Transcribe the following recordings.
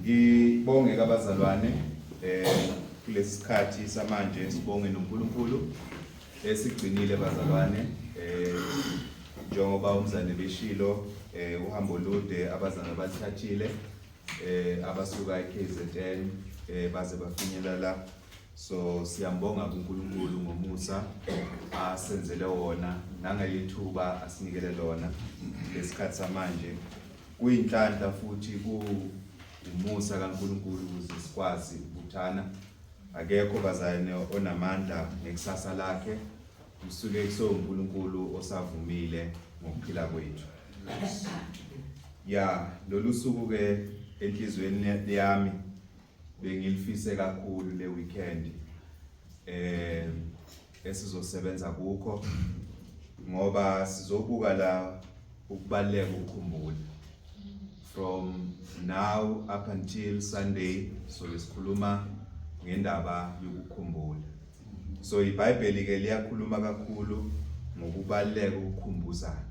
Ngibonge kabazalwane kulesi sikhathi samanje, sibonge noNkulunkulu esigcinile bazalwane. Njengoba umzane beshilo, uhambo lude abazalwane bathathile, abasuka eKZN baze bafinyelela la. So siyambonga kuNkulunkulu ngomusa asenzele wona nangelithuba asinikele lona lesikhathi samanje. Kuyinhlanhla futhi ku umusa kaNkulunkulu ukuze sikwazi ukubuthana. Akekho bazalwane onamandla ngekusasa lakhe, kusuke kusewuNkulunkulu osavumile ngokuphila kwethu. Ya, lolu suku ke enhliziyweni yami bengilifise kakhulu le weekend esizosebenza kukho, ngoba sizobuka la ukubaluleka ukukhumbula from now up until Sunday. So sikhuluma ngendaba yokukhumbula. So iBhayibheli ke liyakhuluma kakhulu ngokubaluleka ukukhumbuzana.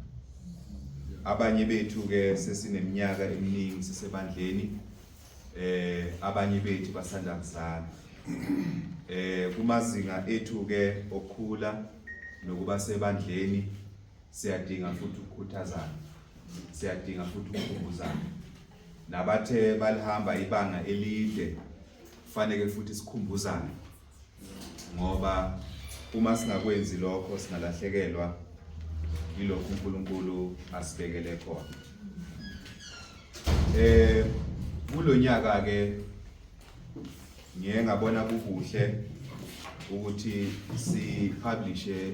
Abanye bethu ke sesineminyaka eminingi sisebandleni, abanye bethu basanda kuzalwa. Kumazinga ethu ke okukhula nokuba sebandleni, siyadinga futhi ukukhuthazana, siyadinga futhi ukukhumbuzana. Nabathe balihamba ibanga elide, faneke futhi sikhumbuzane, ngoba uma singakwenzi lokho singalahlekelwa yilokhu uNkulunkulu asibekele khona. Kulonyaka ke ngiye ngabona kukuhle ukuthi sipublishe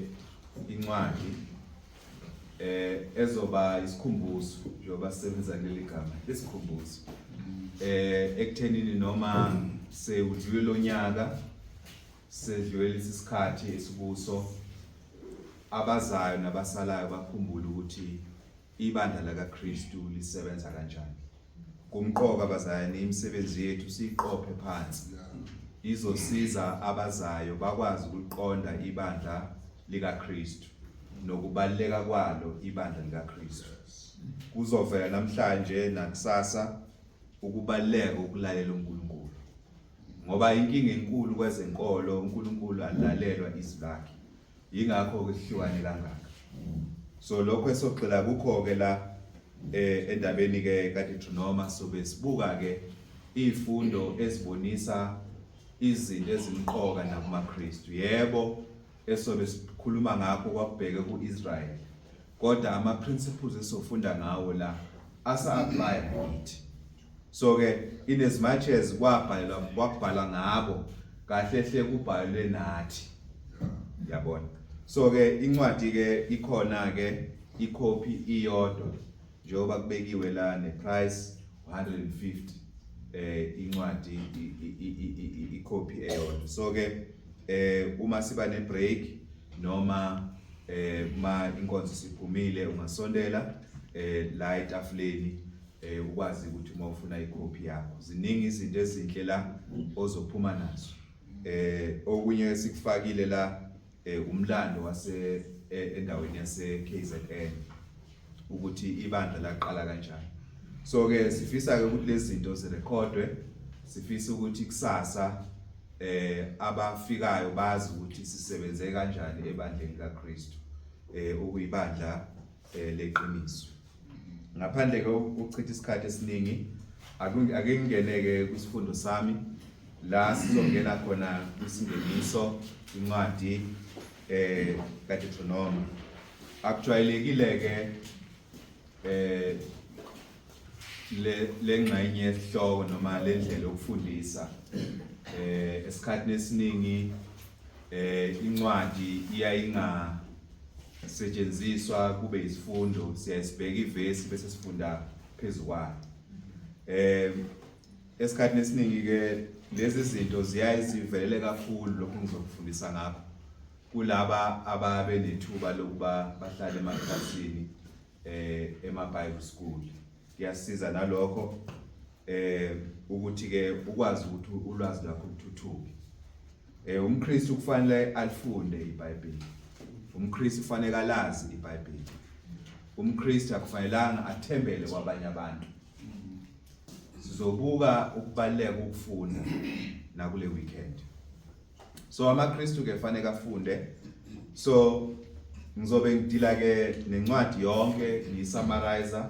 incwadi ezoba isikhumbuzo, njengoba sisebenza kuleli gama isikhumbuzo, ekuthenini noma sewudlule lonyaka, sedlule isikhathi esikuso, abazayo nabasalayo bakhumbule ukuthi ibandla lakaKristu lisebenza kanjani. Kumqoka bazayani imisebenzi yethu siyiqophe phansi, izosiza abazayo bakwazi ukuqonda ibandla likaKristu nokubaluleka kwalo ibandla likaKristu. Kuzovela namhlanje nakusasa ukubaluleka ukulalela uNkulunkulu, ngoba inkinga enkulu kwezenkolo, uNkulunkulu alalelwa izwi lakhe, yingakho ke sihlukane kangaka. So lokho esogxila kukho ke la endabeni ke kaDeuteronomy, sobe sibuka ke izifundo ezibonisa izinto ezimqoka nakumaKristu. Yebo, esobe sikhuluma ngakho kwakubheke kuIsrael, kodwa ama principles esofunda ngawo la asa apply kithi. So ke in as much as kwabhalelwa, kwabhala ngabo, kahle hle kubhalwe nathi, yabona. So ke incwadi ke ikhona ke, icopy iyodwa njengoba kubekiwe la, ne price 150 incwadi, icopy eyodwa. So ke uma siba ne break noma ma inkonzo siphumile, ungasondela la etafuleni ukwazi ukuthi uma ufuna icopy yakho. Ziningi izinto ezinhle la ozophuma nazo. Okunye sikufakile la umlando wase endaweni yase KZN, ukuthi ibandla laqala kanjani. So ke sifisa ke ukuthi lezi zinto zirekhodwe, sifisa ukuthi kusasa Abafikayo bazi ukuthi sisebenze kanjani ebandleni kaKristu, okuyibandla leqiniso. Ngaphandle ke ukuchitha isikhathi esiningi, ake ngingeneke kwisifundo sami la sizongena khona kwisingeniso, incwadi kaDeuteronomy. Akujwayelekile ke le lengxenye yesihloko noma lendlela yokufundisa. Esikhathini esiningi incwadi iyayinga setshenziswa kube isifundo, siyasibheka ivesi bese sifunda phezukwayo. Esikhathini esiningi ke lezi zinto ziyaye zivelele kakhulu lokho ngizokufundisa ngakho kulaba ababe nethuba lokuba bahlale emaklasini, ema Bible school. Kuyasiza nalokho ukuthi ke ukwazi ukuthi ulwazi lwakho luthuthuke. UmKristu kufanele alifunde iBhayibheli. UmKristu kufanele alazi iBhayibheli. UmKristu akufanelanga athembele kwabanye abantu. Sizobuka ukubaleka ukufunda nakule weekend. So amaKristu ke fanele afunde. So ngizobe ngidila ke nencwadi yonke, ngiyisummarize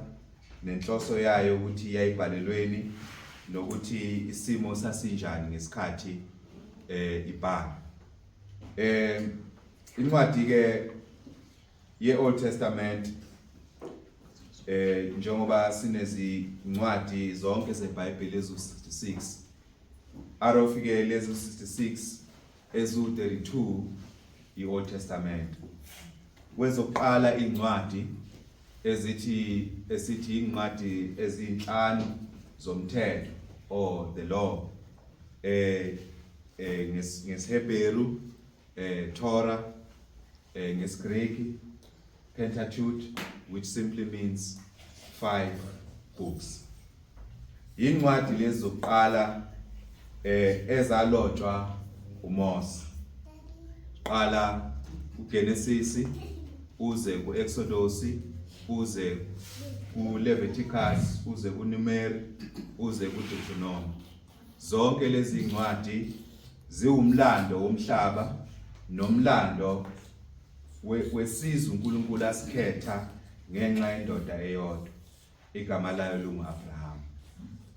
nenhloso yayo, ukuthi yayibhalelweni nokuthi isimo sasinjani ngesikhathi ibhala. Incwadi ke ye Old Testament, njengoba sinezincwadi zonke zeBhayibheli ezu66, out of ke lezi 66, ezu32 iOld Testament. Kwezokuqala incwadi ezithi esithi incwadi ezinhlanu zomthetho or the law, ngesiHebheru Torah, ngesiGreek Pentateuch, which simply means five books. Incwadi lezi zokuqala ezalotshwa uMose, qala uGenesis uze kuExodus, uze kuLeviticus, uze kuNumeri, uze kuDeuteronomy. Zonke lezi incwadi ziwumlando womhlaba nomlando wesizwe uNkulunkulu asikhetha ngenxa yendoda eyodwa igama layo lungu-Abraham.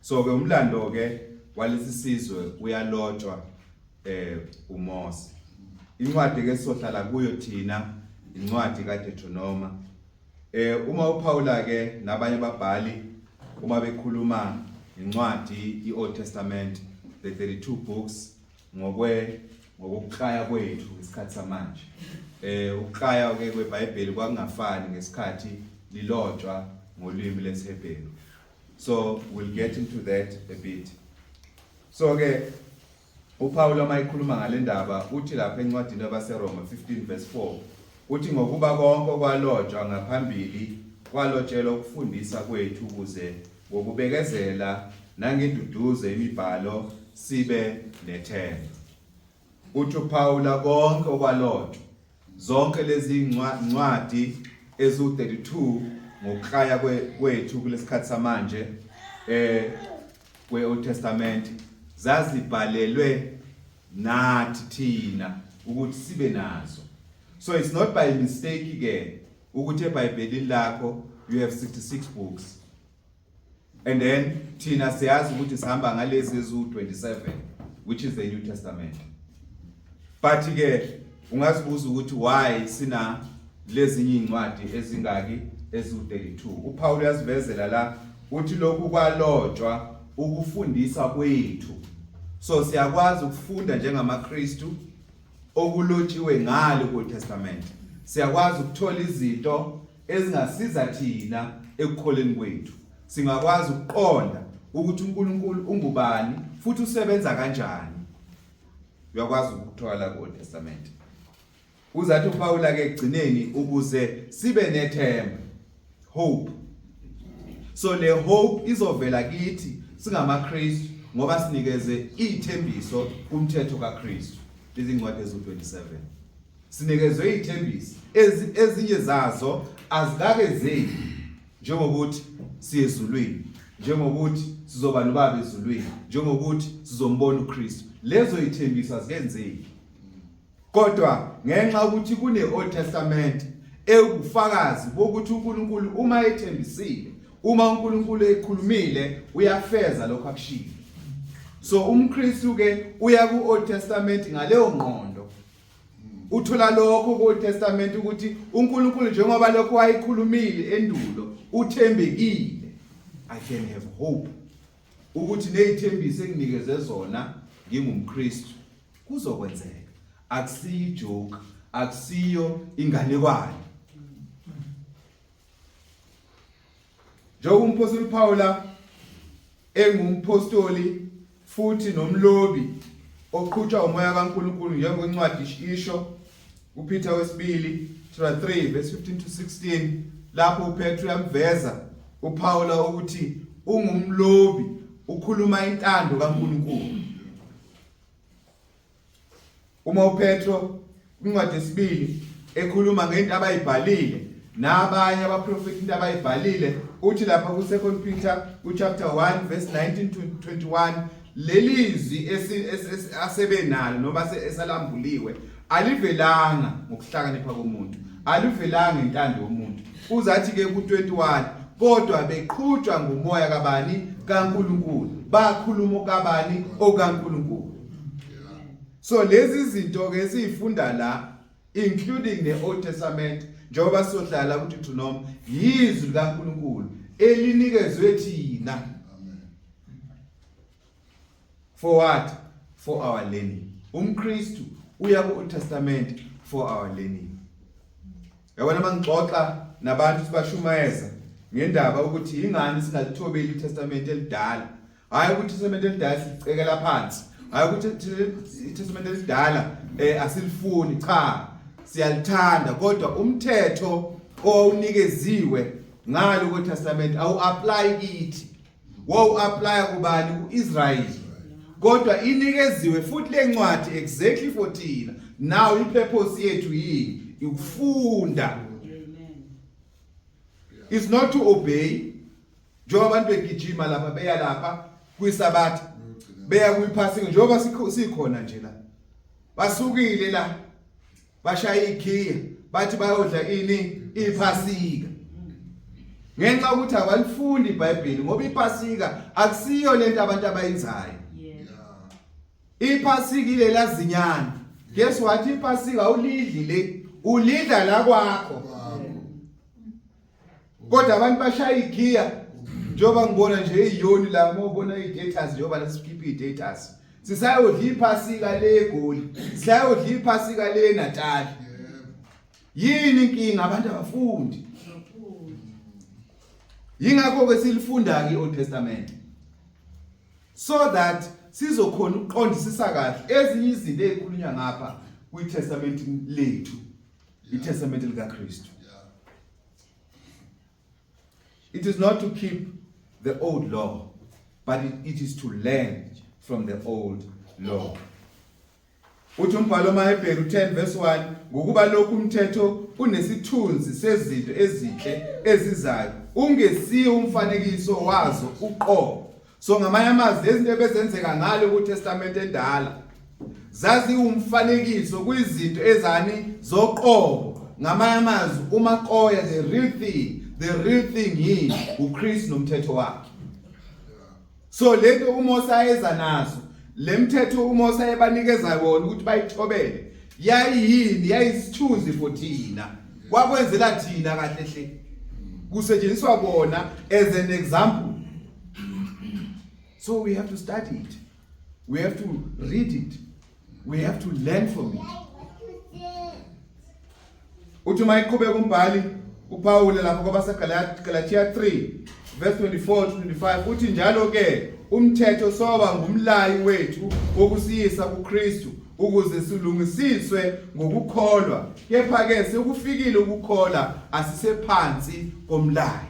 So ke umlando ke walesi sizwe uyalotshwa uMose. Incwadi ke sohlala kuyo thina incwadi kaDeuteronomy. Uma uPaula ke nabanye ababhali uma bekhuluma incwadi iOld Testament, the 32 books, ngokuklaya kwethu isikhathi samanje, ukuklaya ke kweBhayibheli kwakungafani ngesikhathi lilotshwa ngolimi lesiHebheru. So we'll get into that a bit. So ke uPaul uma ekhuluma ngale ndaba uthi lapha encwadini yabaseRoma 15 verse 4, uthi, "Ngokuba konke okwalotshwa ngaphambili kwalotshelwa ukufundisa kwethu, ukuze ngokubekezela nangenduduzo imibhalo sibe nethemba." Uthi uPaula konke okwalotshwa, zonke lezi incwadi ezu32 ngokuklaya kwethu kulesikhathi samanje kwe-Old Testament, zazibhalelwe nathi thina ukuthi sibe nazo. So it's not by mistake ke ukuthi eBhayibhelini lakho you have 66 books and then thina siyazi ukuthi sihamba ngalezi ezu27, which is the New Testament. But ke ungazibuza ukuthi why sina lezinye incwadi ezingaki ezu32. UPaul uyazivezela la, uthi lokhu kwalotshwa ukufundisa kwethu. So siyakwazi ukufunda njengamaKristu okulotshiwe ngalo ku Testament. Siyakwazi ukuthola izinto ezingasiza thina ekukholeni kwethu. Singakwazi ukuqonda ukuthi uNkulunkulu ungubani futhi usebenza kanjani. Uyakwazi ukuthola ku Old Testament. Uzathi uPaula ke ekugcineni, ukuze sibe nethemba, hope. So le hope izovela kithi singamaKristu ngoba sinikeze ithembiso kumthetho kaKristu. Izincwadi ezu27 sinikezwe ithembiso, ezinye zazo azikakezeki, njengokuthi siye ezulwini, njengokuthi sizoba nobaba ezulwini, njengokuthi sizombona uKristu. Lezo ithembiso azikenzeki. Kodwa ngenxa ukuthi kune Old Testament ewubufakazi bokuthi uNkulunkulu uma ethembisile, uma uNkulunkulu ekhulumile uyafeza lokho akushilo. So umKristu ke uya ku Old Testament ngaleyo ngqondo. Uthola lokho ku Old Testament ukuthi uNkulunkulu njengoba lokho wayekhulumile endulo uthembekile. I can have hope ukuthi nezithembiso enginikeze zona ngingumKristu kuzokwenzeka. Akusiyo ijoke, akusiyo inganekwane. Njengoba umphostoli Paula engumphostoli futhi nomlobi oqhutshwa umoya kaNkulunkulu njengoncwadi isho uPeter wesibili chapter 3 verse 15 to 16 lapho uPetru uyamveza uPaula ukuthi ungumlobi ukhuluma intando kaNkulunkulu. Uma uPetro incwadi yesibili ekhuluma ngento abayibhalile nabanye abaprofeti into abayibhalile uthi lapha ku 2 Peter ku chapter 1 verse 19 to 21 leli zwi asebenalo noma esalambuliwe alivelanga ngokuhlakanipha komuntu alivelanga intando yomuntu uzathi ke ku 21 kodwa beqhutshwa ngumoya kabani kaNkuluNkulu bakhuluma kabani okaNkuluNkulu. So lezi zinto ke esizifunda la including ne Old Testament njengoba sizohlala ku Deuteronomy yizwi likaNkuluNkulu elinikezwe thina. For what? For our learning. UmKristu uya ku Old Testament for our learning. Yabona mangixoxa nabantu sibashumayeza ngendaba ukuthi ingani singalithobeli iTestament elidala. Hayi ukuthi iTestament elidala sicekela phansi. Hayi ukuthi iTestament elidala eh asilifuni cha. Siyalithanda kodwa umthetho owunikeziwe ngalo kweTestament awu apply kithi. Wawu apply kubani kuIsrael. Kodwa inikeziwe futhi lencwadi exactly for thina. Now ipurpose yethu yini? Ukufunda. It's not to obey. Njengoba abantu begijima lapha beya lapha kwisabatha beya kwiphasika njengoba sikhona nje la. Basukile la bashaya ikhiya bathi bayodla ini iphasika ngenxa ukuthi abalifundi iBhayibheli ngoba iphasika akusiyo lento abantu abayenzayo. Iphasika ile lazinyana. Guess what, iphasika ulidli le ulidla la kwakho kodwa abantu bashaya igiya njengoba ngibona nje iyoni la uma ubona i-datas njengoba lasikhipha i-datas sisayodla iphasika le eGoli sisayodla iphasika le eNatal. Yini inkinga? Abantu abafundi. Yingakho ke silifunda ke iOld Testament so that sizokhona ukuqondisisa kahle ezinye izinto ezikhulunywa ngapha kwiTestament lethu, iTestament likaKristu. It is not to keep the old law, but it is to learn from the old law. Uthi umbhalo wamaHebheru 10 verse 1 ngokuba lokhu umthetho unesithunzi sezinto ezinhle ezizayo ungesiyo umfanekiso wazo uqobo. So ngamanye amazwi izinto ebezenzeka ngalo kuTestament endala zaziwumfanekiso kwizinto ezani zoqobo. Ngamanye amazwi umakoya the real thing, the real thing yini? uChrist nomthetho wakhe. So lento uMose ayeza nazo, lemthetho uMose ayebanikeza wona ukuthi bayithobele yayiyini? Yayisithunzi for thina, kwakwenzela thina kahle hle, kusetshenziswa bona as an example. So we have to study it, we have to read it, we have to learn from it. Uthi uma iqhubeka umbhali uPawule lapho kwabaseGalatia 3 verse 24 to 25 uthi njalo ke umthetho soba ngumlayi wethu wokusiyisa kuKristu ukuze silungisiswe ngokukholwa, kepha ke sekufikile ukukholwa asisephansi komlayi.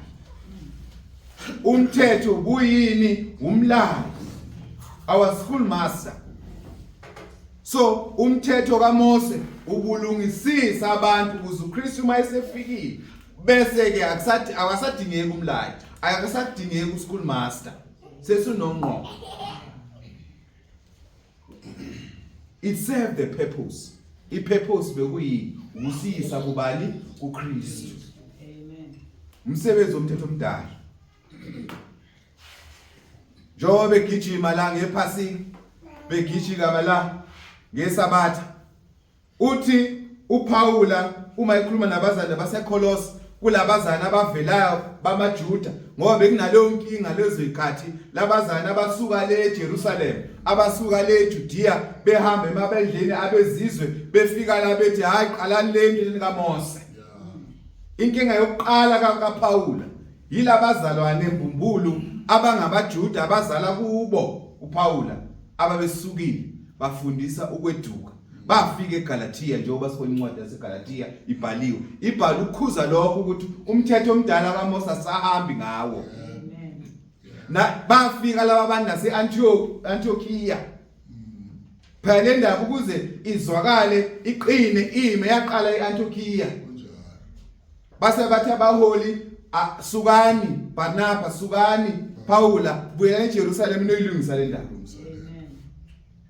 Umthetho kuyini? Umlayi, our school master. So umthetho kaMose ubulungisisa abantu ukuze uKristu uma esefikile bese ke akusathi akasadingeki umlayi, akasadingeki uschool master, sesunongqondo. It served the purpose. I-purpose bekuyini? Ukusiyisa kubani? KuKristu. Amen. Umsebenzi womthetho omdala. Njengoba begijima la ngephasika, begijima la ngesabatha. Uthi uPaula uma ekhuluma nabazali baseKolose kulabazana abavelayo bamaJuda ngoba bekunaleyo nkinga lezo zikhathi labazana abasuka le eJerusalem abasuka le eJudea behamba emabendleni abezizwe befika la bethi hayi qalani le into kaMose. Inkinga yokuqala kaPaula yilabazalwane mbumbulu abangabaJuda abazala kubo uPaula ababesukile bafundisa ukweduka. Bafika eGalatia njengoba sibona incwadi yaseGalatia ibhaliwe. Ibhala ukukhuza lokho ukuthi umthetho omdala kaMose asahambi ngawo. Na bafika laba bantu nase-Antioch Antiochia. Phela le ndaba ukuze izwakale iqine ime yaqala e-Antiochia. Base bathi abaholi sukani Barnaba sukani Paula buyelani eJerusalem noyilungisa le ndaba.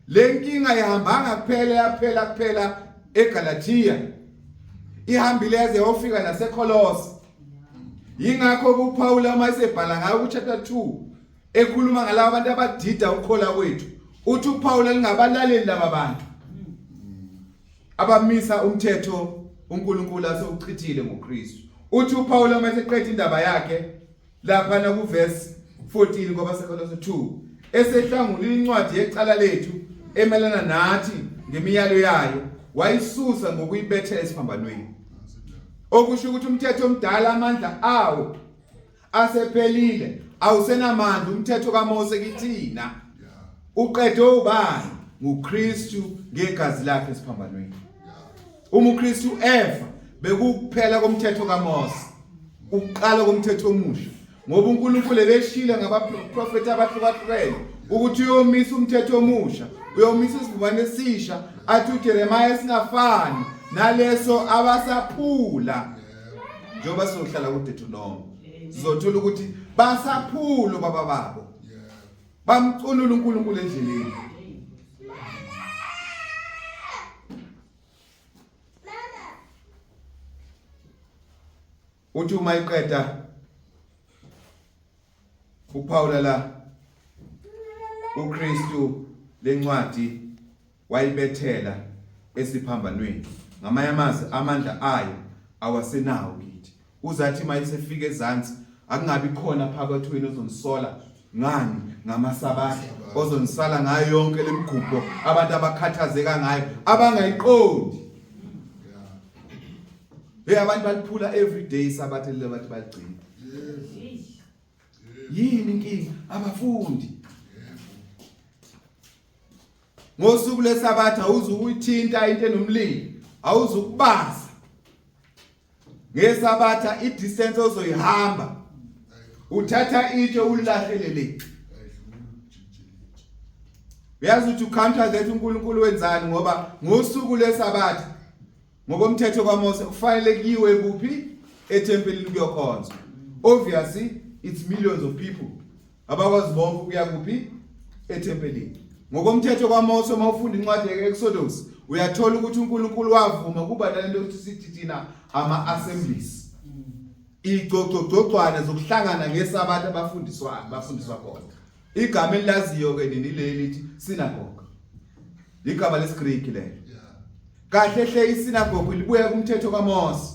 Le nkinga ihambanga kuphela yaphela kuphela eGalatia. Ihambile yaze yofika naseKolose. Yingakho kuPaul uma esebhala ngayo kuchapter 2 ekhuluma ngalabo bantu abadida ukukhola kwethu. Uthi uPaul lingabalaleli laba bantu. Abamisa umthetho uNkulunkulu asewuchithile ngoKristu. Uthi uPaul uma eseqeda indaba yakhe lapha na kuverse 14 kwabaseKolose 2 esehlangulile incwadi yecala lethu emelana nathi ngemiyalo yayo wayisusa ngokuyibethela esiphambanweni. Okusho ukuthi umthetho omdala amandla awo asephelile, awusenamandla umthetho kaMose kithina. Uqedwe ubani? NguKristu ngegazi lakhe esiphambanweni. Uma uKristu efa bekukuphela komthetho kaMose, ukuqala komthetho omusha. Ngoba uNkulunkulu ebeshile ngabaprofethi abahlukahlukene ukuthi uyomisa umthetho omusha, uyomisa isivumelwano esisha, athi uJeremiah singafani naleso abasaphula. Njengoba sizohlala kuDeuteronomy, sizothola ukuthi basaphula baba babo. Bamculula uNkulunkulu endleleni. Uthi uma iqeda uPaula la uKristu lencwadi wayibethela esiphambanweni. Ngamanye amazwi amandla ayo awasenawo kithi. Uzathi uma esefika ezansi akungabi khona phakathi kwenu ozonisola ngani ngamasabatha ozonisala ngayo yonke lemigubho abantu abakhathazeka ngayo abangayiqondi. Hey abantu baliphula every day isabatha leli bathi baligcina. Yini inkinga? Abafundi. Ngosuku lesabatha awuzukuyithinta into enomlilo, awuzukubasa. Ngesabatha idistance ozoyihamba uthatha itshe ulilahlele le. Uyazi ukuthi ucounter that uNkulunkulu wenzani ngoba ngosuku lesabatha ngokomthetho kaMose kufanele kuyiwe kuphi ethempelini kuyokhonzwa. Obviously it's millions of people abakwazi bonke ukuya kuphi ethempelini. Ngokomthetho kaMose uma ufunda incwadi yeExodus uyathola ukuthi uNkulunkulu wavuma kuba nalento ukuthi sithi thina ama assemblies, igcogcogcogcwane zokuhlangana ngesabatha abafundiswa bafundiswa khona. Igama elilaziyo ke nini leli lithi synagogue, igama lesiGreek lelo. Kahle hle isinagogue libuya kumthetho kaMose.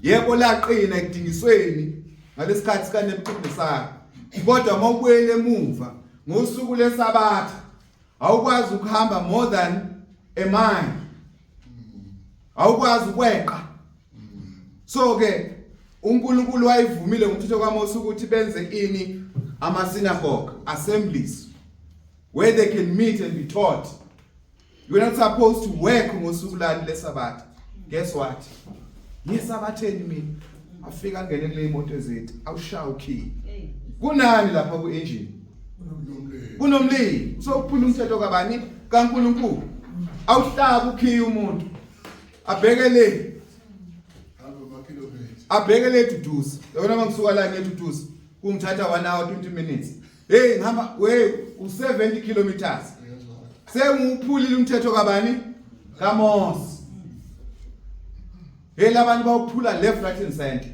Yebo laqina ekudingisweni ngalesikhathi sikaNebukadnezar, kodwa uma ubuyele emuva ngosuku lesabatha awukwazi ukuhamba more than a mile, awukwazi ukweqa. So ke uNkulunkulu wayivumile ngomthetho kaMose ukuthi benze ini ama synagogue assemblies where they can meet and be taught. You're not supposed to work ngosuku lani lesabatha. Guess what? Ngiyesabatheni mina. Afika angene kule moto ezethu, awushaya ukey. Kunani lapha ku engine? Kunomlilo. So uphula umthetho kabani? KaNkulunkulu. Awuhlaba ukey umuntu. Abheke le. Abheke le duduze. Yabona mangisuka la ngiye duduze. Kungithatha 1 hour 20 minutes. Hey ngihamba wey u 70 kilometers. Sengiwuphulile umthetho kabani? KaMose. Hey labantu bawuphula left right and center.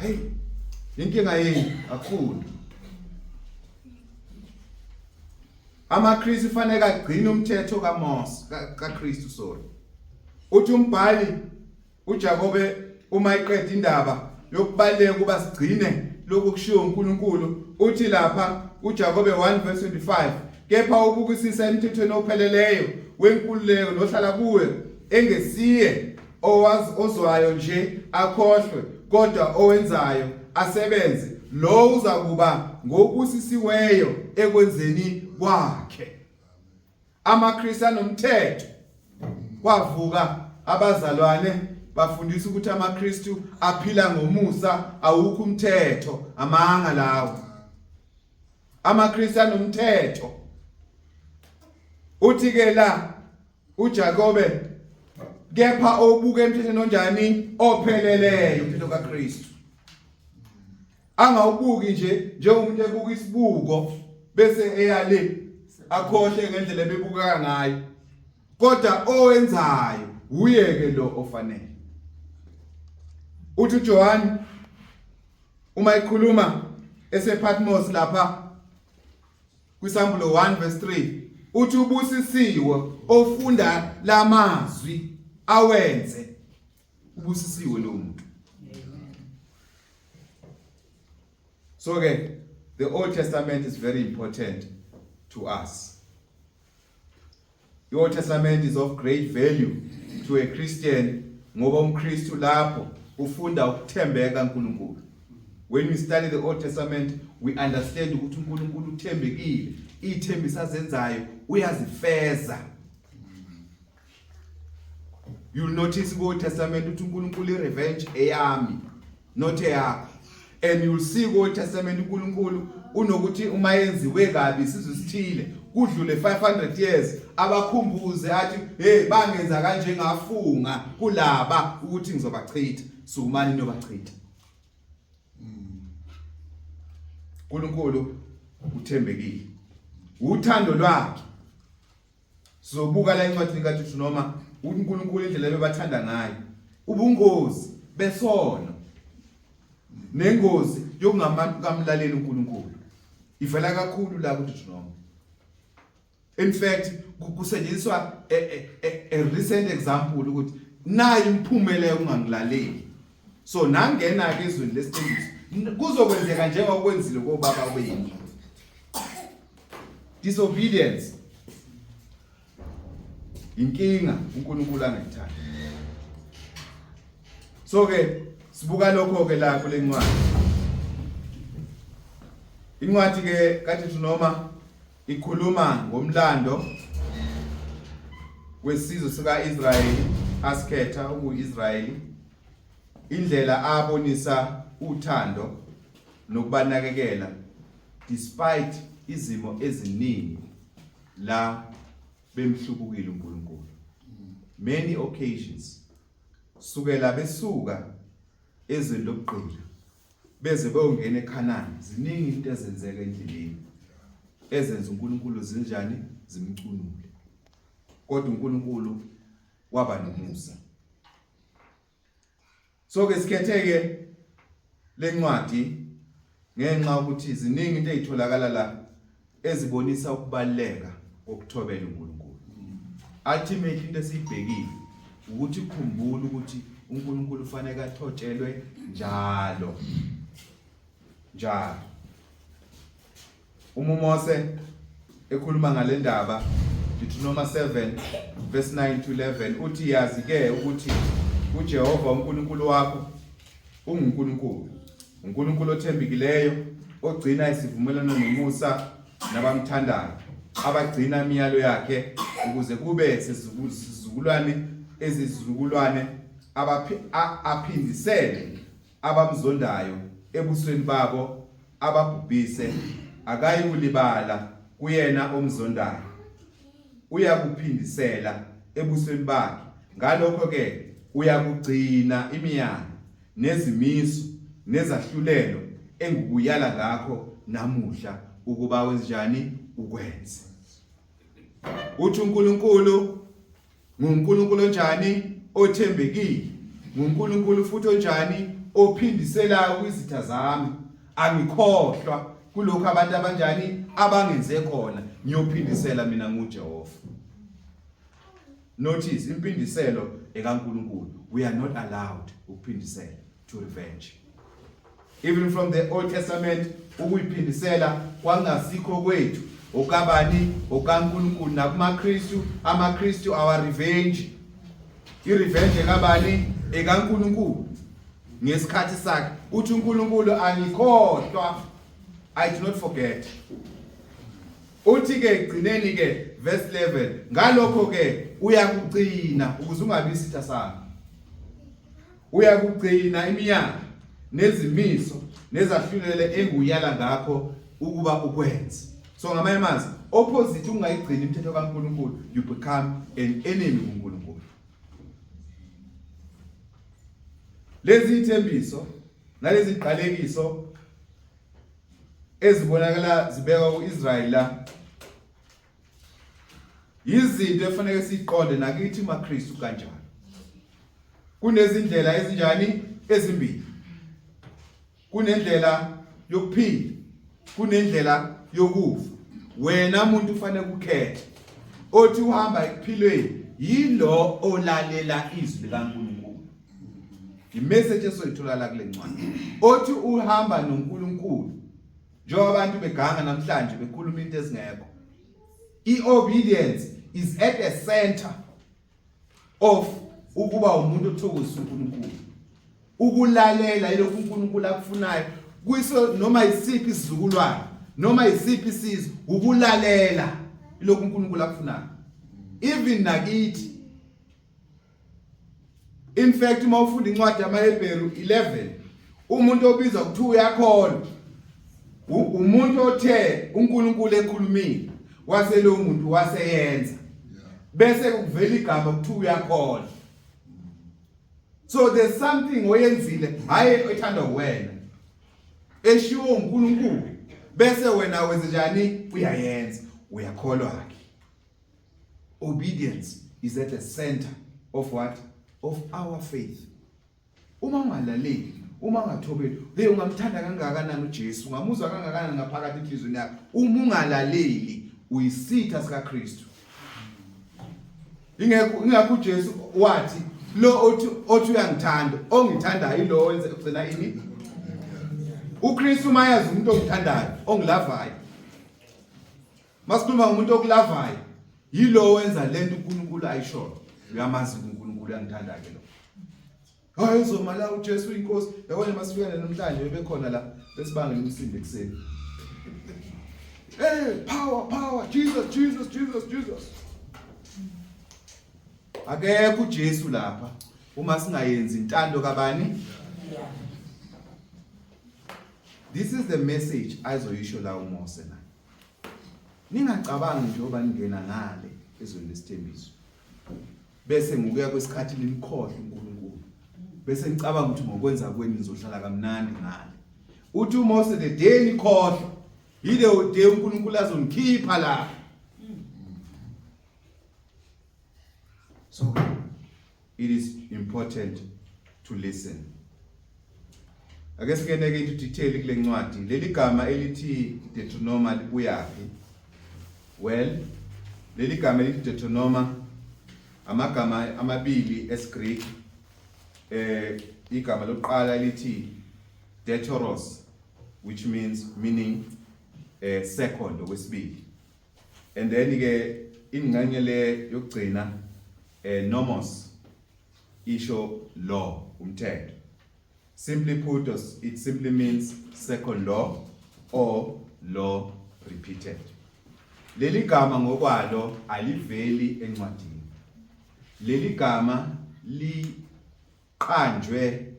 Hey inkinga yini kakhulu. AmaKristu fanele agcine umthetho kaMose kaKristu sorry. Uthi umbhali uJakobe uma eqeda indaba yokubaleka kuba sigcine lokhu kushiwo uNkulunkulu uthi lapha uJakobe 1 verse 25 kepha ubukisisa emthethweni opheleleyo wenkululeko nohlala kuwe engesiye owazi ozwayo nje akhohlwe kodwa owenzayo asebenze lo uza kuba ngobusisiweyo ekwenzeni kwakhe. AmaKristu anomthetho. Kwavuka abazalwane bafundisa ukuthi amaKristu aphila ngomusa awukho umthetho amanga lawo. AmaKristu anomthetho. Uthi ke la uJakobe kepha obuka emthethweni onjani opheleleyo umthetho kaKristu. Angawubuki nje njengomuntu ebuka isibuko bese eya le akhohle ngendlela ebebukeka ngayo. Kodwa owenzayo uye ke lo ofanele. Uthi uJohn uma ekhuluma esePatmos lapha kwisambulo 1 verse 3 uthi ubusisiwe ofunda lamazwi awenze ubusisiwe lo muntu so ke the Old Testament is very important to us. The Old Testament is of great value to a Christian ngoba umKristu lapho ufunda ukuthembeka uNkulunkulu. When we study the Old Testament we understand ukuthi uNkulunkulu uthembekile, ithembiso azenzayo uyazifeza. You'll notice ku Old Testament ukuthi uNkulunkulu i-revenge eyami not eyakho. And you'll see ku Old Testament uNkulunkulu unokuthi uma yenziwe kabi isizwe sithile kudlule 500 years abakhumbuze athi hey bangenza kanje ngafunga kulaba ukuthi ngizobachitha sukumani niyobachitha. uNkulunkulu uthembekile. Uthando lwakhe Sizobuka la encwadini kaJudu noma uNkulunkulu indlela ebebathanda ngayo. Ubungozi besono nengozi yokungamlaleli uNkulunkulu ivela kakhulu la kuDeuteronomy. In fact kusetshenziswa a recent example ukuthi nayi imiphumela yokungangilaleli. So nangena ke ezweni lesithembiso kuzokwenzeka njengoba kwenzile kobaba wenu. Disobedience inkinga uNkulunkulu angayithandi. So ke sibuka lokho ke la kule ncwadi. Incwadi ke kaDeuteronomy ikhuluma ngomlando wesizwe sika-Israyeli asikhetha uku-Israyeli indlela abonisa uthando nokubanakekela despite izimo eziningi la bemhlubukile uNkulunkulu many occasions sukela besuka ezweni lobugqila beze beyongena eKhanani ziningi into ezenzeka endleleni ezenza uNkulunkulu zinjani zimcunule kodwa uNkulunkulu waba nomusa. So ke sikhethe ke lencwadi ngenxa ukuthi ziningi into ezitholakala la ezibonisa ukubaluleka kokuthobela uNkulunkulu. Ultimately into esiyibhekile ukuthi khumbula ukuthi uNkulunkulu ufanele athotshelwe njalo. Njalo. Uma uMose ekhuluma ngale ndaba Deuteronomy 7 verse 9 to 11 uthi yazi ke ukuthi uJehova uNkulunkulu wakho unguNkulunkulu uNkulunkulu othembekileyo ogcina isivumelwano nomusa nabamthandayo abagcina imiyalo yakhe ukuze kube sesizukulwane ezizukulwane aphindisele abamzondayo ebusweni babo ababhubhise akayikulibala kuyena omzondayo uyakuphindisela ebusweni bakhe ngalokho ke uyakugcina imiyalo nezimiso nezahlulelo engikuyala ngakho Namuhla ukuba wenzenjani ukwenze. Uthi uNkulunkulu nguNkulunkulu onjani othembekile, nguNkulunkulu futhi onjani ophindiselayo kwizitha zami. Angikhohlwa kulokhu abantu abanjani abangenze khona, ngiyophindisela mina nguJehova. Notice impindiselo ekaNkulunkulu. We are not allowed ukuphindisela, to revenge. Even from the Old Testament ukuyiphindisela kwangasikho kwethu okabani okaNkulunkulu nakumaKristu amaKristu our revenge i-revenge ekabani ekaNkulunkulu ngesikhathi sakhe uthi uNkulunkulu angikhohlwa I do not forget. Uthi ke egcineni ke verse 11 ngalokho ke uyakugcina ukuze ungabi isitha sami. Uyakugcina imiyalo nezimiso nezahlulele enguyala ngakho ukuba ukwenze. So ngamanye amazwi opposite ungayigcini imithetho kaNkulunkulu you become an enemy kuNkulunkulu. Lezi ithembiso nalezi ziqalekiso ezibonakala zibekwa kuIsrael la izinto efanele siqonde nakithi maKristu kanjalo. Kunezindlela ezinjani ezimbili. Kunendlela yokuphila, kunendlela yokufa. Wena muntu ufanele ukukhethe. Othi uhamba ekuphilweni yilo olalela izwi likaNkulunkulu. Imessage esoyithola la kule ncwadi. Othi uhamba noNkulunkulu. Njengoba abantu beganga namhlanje bekhuluma into ezingekho. I-obedience is at the center of ukuba umuntu othokozisa uNkulunkulu. Ukulalela ilokhu uNkulunkulu akufunayo kuyiso noma isiphi isizukulwane noma isiphi isizwe ukulalela ilokhu uNkulunkulu akufunayo. Even nakithi. In fact uma ufunda incwadi yamaHebheru 11 umuntu obizwa kuthiwa uyakholwa umuntu othe uNkulunkulu ekhulumile wase lo muntu waseyenza bese kuvela igama kuthiwa uyakholwa. So there's something oyenzile hayi ethandwa wena eshiwo uNkulunkulu bese wena wenze njani uyayenza uyakholwa ke. Obedience is at the center of what? Of our faith. Uma ungalaleli, uma ungathobeli, hey ungamthanda kangakanani uJesu, ungamuzwa kangakanani ngaphakathi enhliziyweni yakho. Uma ungalaleli, uyisitha sikaKristu. Ingekho ingakho uJesu wathi lo othi uyangithanda, ongithandayo ilo wenze ugcina ini? UKristu mayazi umuntu ongithandayo, ongilavayo. Masikhuluma ngomuntu okulavayo, yilo wenza lento uNkulunkulu ayishoyo. Uyamazi uNkulunkulu uyangithanda ke lo. Hayi uzoma la uJesu inkosi. Yabona masifika namhlanje bebekhona la besibangela umsindo ekuseni. Hey, power, power, Jesus, Jesus, Jesus, Jesus. Akekho uJesu lapha uma singayenzi intando kabani? This is the message azoyisho la uMose na. Ningacabangi njengoba ningena ngale ezweni lesithembiso. Bese ngokuya kwesikhathi nimkhohle uNkulunkulu. Bese nicabanga ukuthi ngokwenza kwenu nizohlala kamnandi ngale. Uthi uMose the day nikhohlwa yile day uNkulunkulu azonikhipha lapha. So it is important to listen. Ake singene ke into detail kule ncwadi. Leli gama elithi Deuteronomy libuyaphi? Well, leli gama elithi Deuteronomy amagama amabili esiGreek igama lokuqala elithi deuteros which means meaning second okwesibili. And then ke ingxenye le yokugcina nomos isho law umthetho. Simply put, it simply means second law or law repeated. Leli gama ngokwalo aliveli encwadini. Leli gama liqanjwe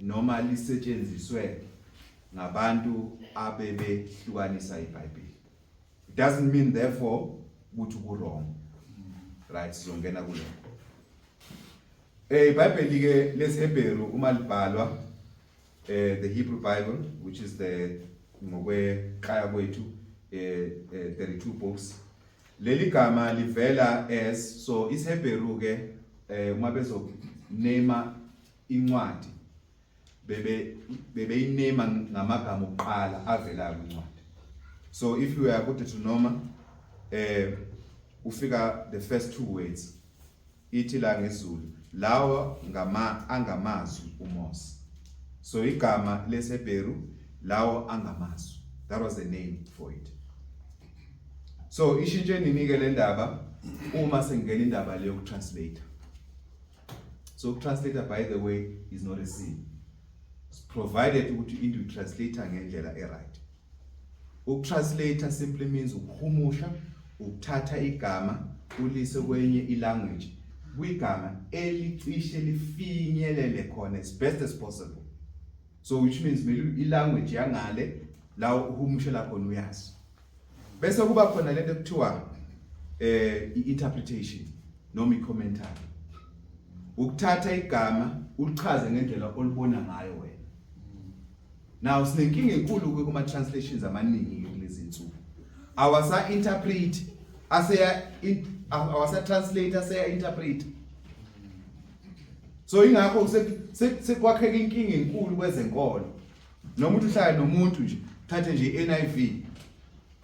noma lisetshenziswe ngabantu abebehlukanisa iBhayibheli. It doesn't mean therefore ukuthi ku wrong. Right, sizongena kulokho. IBhayibheli ke lesiHebheru uma libhalwa the Hebrew Bible which is the Ngokwekhaya kwethu 32 books. Leli gama livela as, so isiHebheru ke, uma bezo name incwadi, bebeyiname ngamagama okuqala avela kwincwadi. So if you are ku Deuteronomy, ufika the first two words, ithi la ngesiZulu, "Lawo ngama angamazwi uMose." So igama lesiHebheru, "Lawo angamazwi," that was the name for it. So ishintshe nini ke le ndaba? Uma sengena indaba leyo kutranslate. So translator, by the way, is not a sin, provided ukuthi into utranslate ngendlela e-right. Ukutranslate simply means ukuhumusha, ukuthatha igama ulise kwenye ilanguage, kwigama elicishe lifinyelele khona as best as possible. So which means mele ilanguage yangale la uhumushela khona uyazi. Bese kuba khona lento ekuthiwa i-interpretation noma i-commentary, ukuthatha igama ulichaze ngendlela olibona ngayo wena. Now sinenkinga enkulu kuma translations amaningi kulezi insuku, awasa interpret, aseya awasa translate, aseya interpret. So ingakho sekwakheka inkinga enkulu kwezenkolo. Noma uthi uhlala nomuntu nje, thathe nje iNIV,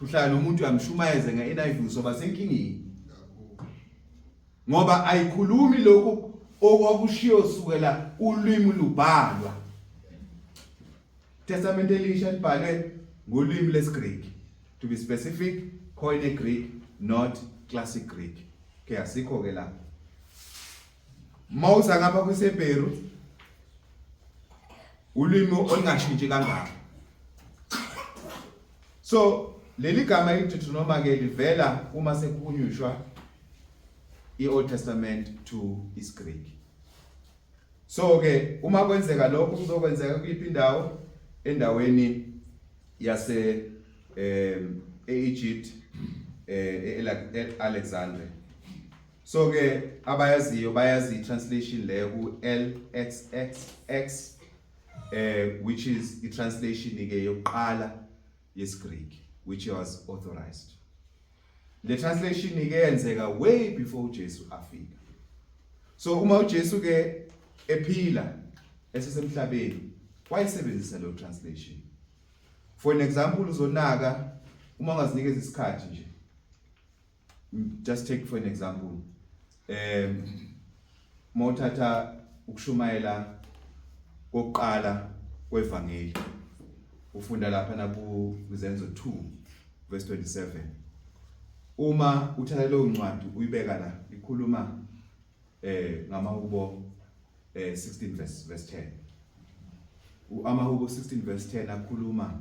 uhlala nomuntu uyamshumayeze ngeNIV, uzoba senkingeni ngoba ayikhulumi lokhu okwakushiyo sukela ulwimi lubhalwa. Testament elisha libhalwe ngolwimi lesiGreek, to be specific, Koine Greek, not classic Greek. Okay, asikho ke la. Mawuza ngapha kwiseBheru, ulwimi olungashintshi kangaka. So leli gama iDeuteronomy ke livela uma sekuhunyushwa iOld Testament to isiGreek. So ke uma kwenzeka lokho, kuzokwenzeka kuyiphi indawo? Endaweni yase eEgypt, eAlexandria. So ke abayaziyo bayazi translation leyo ku LXXX, which is i translation ke yokuqala yesiGreek which was authorized. Le translation ke yenzeka way before uJesu afika. So uma uJesu ke ephila esesemhlabeni, wayesebenzisa lo translation. For an example, uzonaka uma ungazinikeza isikhathi nje, just take for an example, mawuthatha ukushumayela kokuqala kwevangeli, ufunda lapha na kuZenzo 2 verse 27. Uma uthatha leyo ncwadi uyibeka la, ikhuluma ngamahubo 16 verse 10. AmaHubo 16 verse 10 akhuluma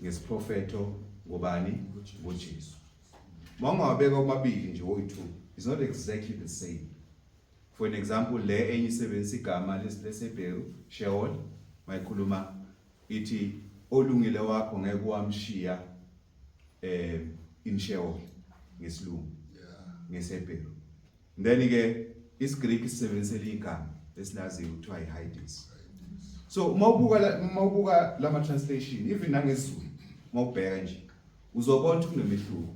ngesiprofetho ngobani? NgoJesu. Mawungawabeka omabili nje oyi2, it's not exactly the same. For an example, le enye isebenzisa igama lesiHebheru Sheol mayikhuluma, ithi olungile wakho ngeke wamshiya in Sheol ngesilungu, ngesiHebheru. Then ke isiGreek sisebenzisela igama esilaziyo kuthiwa iHades. So uma ubuka lama translation, even nangesiZulu mawubheka nje, uzobona ukuthi kunomehluko.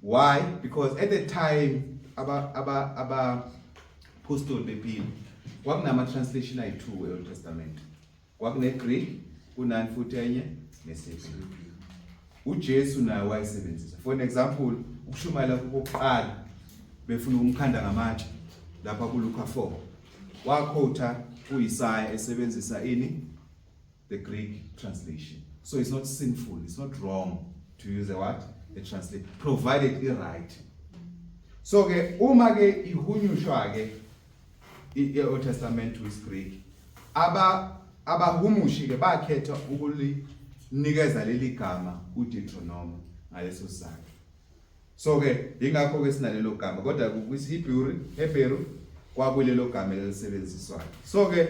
Why? Because at the time aba apostoli bephila, kwakunama translation ayi2 eOld Testament. Kwakune Greek, kunani futhi enye? NesiHebheru. UJesu naye wayesebenzisa. For an example, ukushumayela kokuqala, befuna ukumkhanda ngamatshe lapha kuLuka 4, waquota uIsaiah esebenzisa ini? The Greek translation. So it's not sinful, it's not wrong to use a what? A translate, provided i right. So ke uma ke ihunyushwa ke i-Old Testament to isiGreek, abahumushi ke bakhetha ukulinikeza leli gama uDeuteronomy ngaleso sizathu. So ke ingakho ke sinalelo gama, kodwa kwisiHebheru Hebheru kwakulelo gama elisebenziswayo. So ke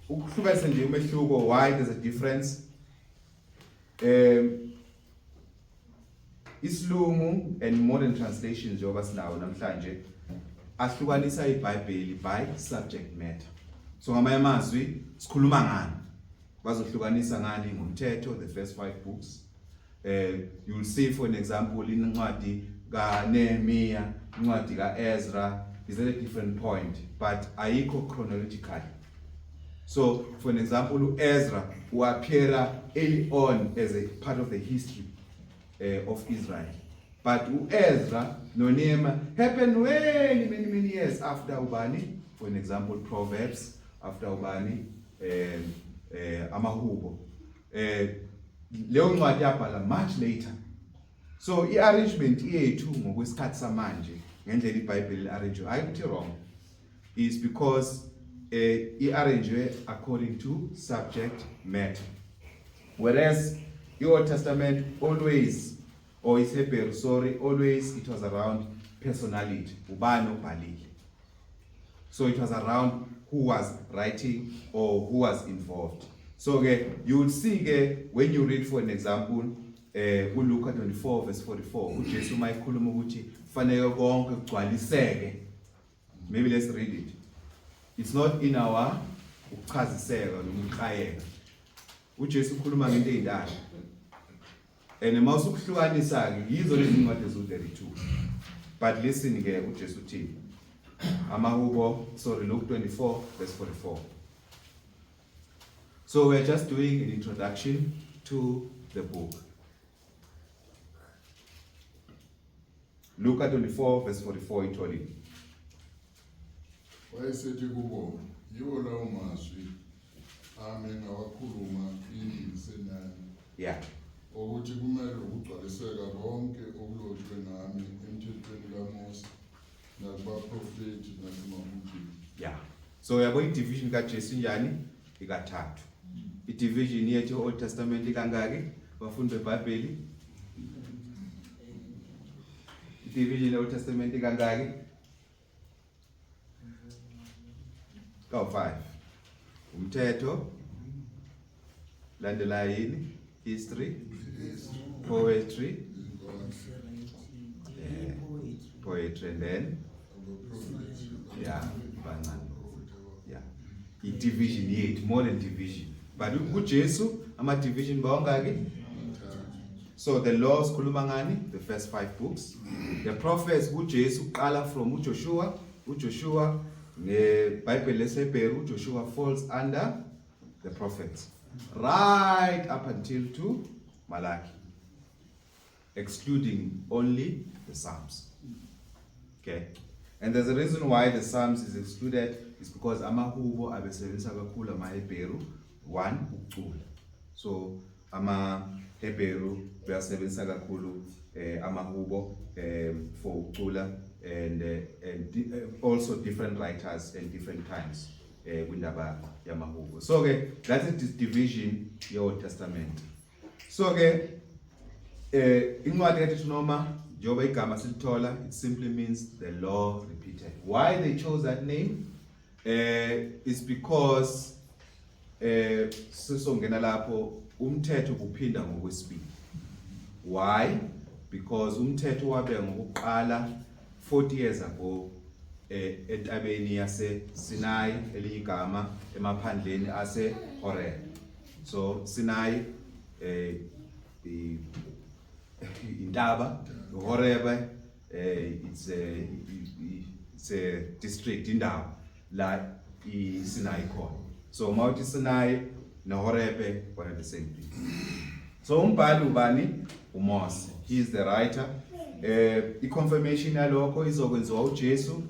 ukuhlukanisa nje umehluko, why there's a difference, isilungu and modern translations njengoba sinawo namhlanje ahlukanisa iBhayibheli by subject matter. So ngamanye amazwi, sikhuluma ngani? Bazohlukanisa ngani? Ngomthetho, the first five books. You'll see, for an example, incwadi kaNehemiah, incwadi kaEzra is at a different point, but ayikho chronologically. So for an example, uEzra uappear early on as a part of the history of Israel, but uEzra noNehemiah happened many, many, many years after ubani, for an example, Proverbs, after ubani, amahubo. Leyo ncwadi yabhala much later. So i-arrangement yethu ngokwesikhathi samanje, ngendlela iBhayibheli li-arrange, ayikuthi wrong, is because i-arrange according to subject matter, whereas i-Old Testament always, or isiHebheru, sorry, always it was around personality, ubani obhalile. So it was around who was writing or who was involved. So ke you will see ke, when you read, for an example, uLuka 24 verse 44, uJesu mayikhuluma ukuthi fanele konke kugcwaliseke. Maybe let's read it. It's not in our ukuchaziseka noma ukuqayeka. UJesu ukhuluma ngento ezintathu and mawusukuhlukanisa ke, yizo lezi ncwadi ezu-32. But listen ke, uJesu uthini? Amahubo, sorry, Luke 24 verse 44. So we're just doing an introduction to the book. Luka 24 verse 44, itholile. Wayesethi kubo, yiwo lawo mazwi ami engawakhuluma kini ngisenani, ukuthi kumele ukugcwaliseka konke okulotshwe ngami emthethweni kaMose nakubaprofethi nasemahubeni. Yeah, so uyabo i-division kaJesu njani? Ikathathu. I-division yethu Old Testament ikangaki, bafundi beBhayibheli? I-division ye-Old Testament ikangaki? Kawu-5. Umthetho, landela yini? History, poetry, poetry and then, yeah, bancane, yeah, i-division yethu, modern division. But kuJesu ama-division bawangaki? So the laws khuluma ngani? The first five books. The prophets kuJesu uqala from uJoshua. UJoshua ngeBhayibheli lesiHebheru, uJoshua falls under the prophets right up until to Malachi, excluding only the Psalms. Okay, and there's a reason why the Psalms is excluded, is because amahubo abesebenzisa kakhulu amaHebheru one ukucula. So amaHebheru uyasebenzisa kakhulu amahubo for ukucula and also different writers and different times kwindaba yamahubo. So ke that's a division ye Old Testament. So ke incwadi kaDeuteronoma, njengoba igama silithola, it simply means the law repeated. Why they chose that name is because sisongena lapho, umthetho kuphinda ngokwesibili. Why? Because umthetho wabe ngokuqala 40 years ago entabeni yase Sinai, elinye igama emaphandleni ase Horeb. So Sinai intaba, Horeb it's a district, indawo la iSinai khona. So mawuthi Sinai neHoreb, one of the same thing. So umbhali ubani? UMose. He is the writer. I-confirmation yalokho izokwenziwa uJesu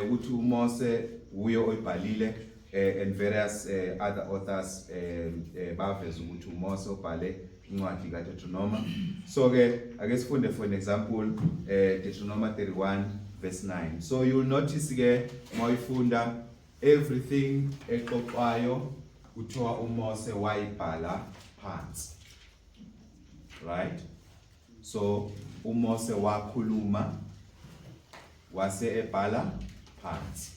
ukuthi uMose uye oyibhalile, and various other authors baveza ukuthi uMose obhale incwadi kaDeuteronoma. So ke ake sifunde, for an example, Deuteronomy 31 verse 9. So you'll notice ke mawuyifunda, everything exoxwayo kuthiwa uMose wayibhala phansi, right? So uMose wakhuluma wase ebhala phansi,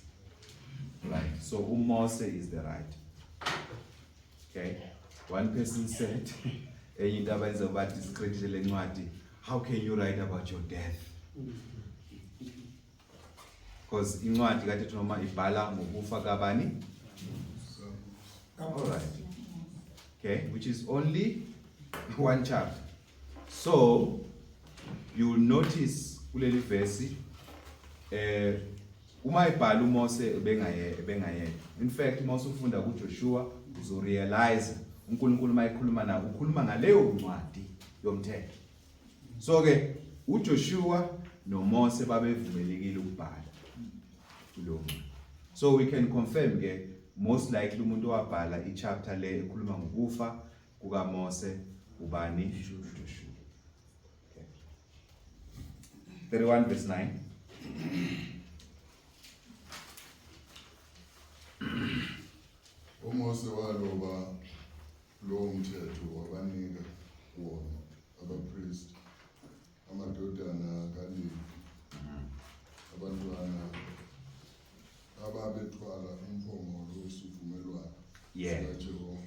right? So uMose is the writer. Okay, one person said enye into abayenza ba discredit le ncwadi: how can you write about your death? Because incwadi kaDeuteronoma ibhala ngokufa kabani? All right. Okay, which is only one chapter. So you will notice kuleli verse uma ebhala uMose ebengaye ebengayedwa. In fact, uma usufunda kuJoshua uzorealize uNkulunkulu uma ekhuluma nawe ukhuluma ngaleyo ncwadi yomthetho. So ke uJoshua noMose babevumelekile ukubhala kulowo ncwadi. So we can confirm ke, most likely umuntu owabhala ichapter le ekhuluma ngokufa kukaMose ubani? UJoshua. Okay. 31 verse 9. UMose waloba lowo mthetho, wabanika wona abapristi, amadodana kaLevi, abantwana ababethwala umphongolo wesivumelwano sikaJehova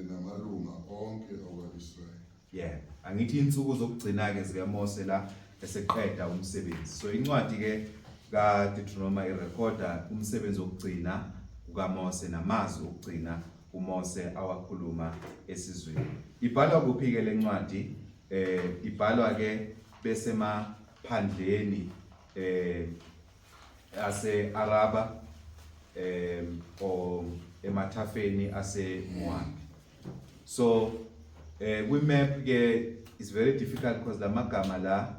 namalunga onke akwa-Israyeli. Yeah, angithi insuku zokugcina ke zikaMose la eseqeda umsebenzi. So incwadi ke kaDeuteronomy irecorda umsebenzi wokugcina kukaMose namazwi okugcina uMose awakhuluma esizweni. Ibhalwa kuphi ke lencwadi? Ibhalwa ke besemaphandleni ase Araba or emathafeni ase Moab. So kwi map ke is very difficult because lamagama la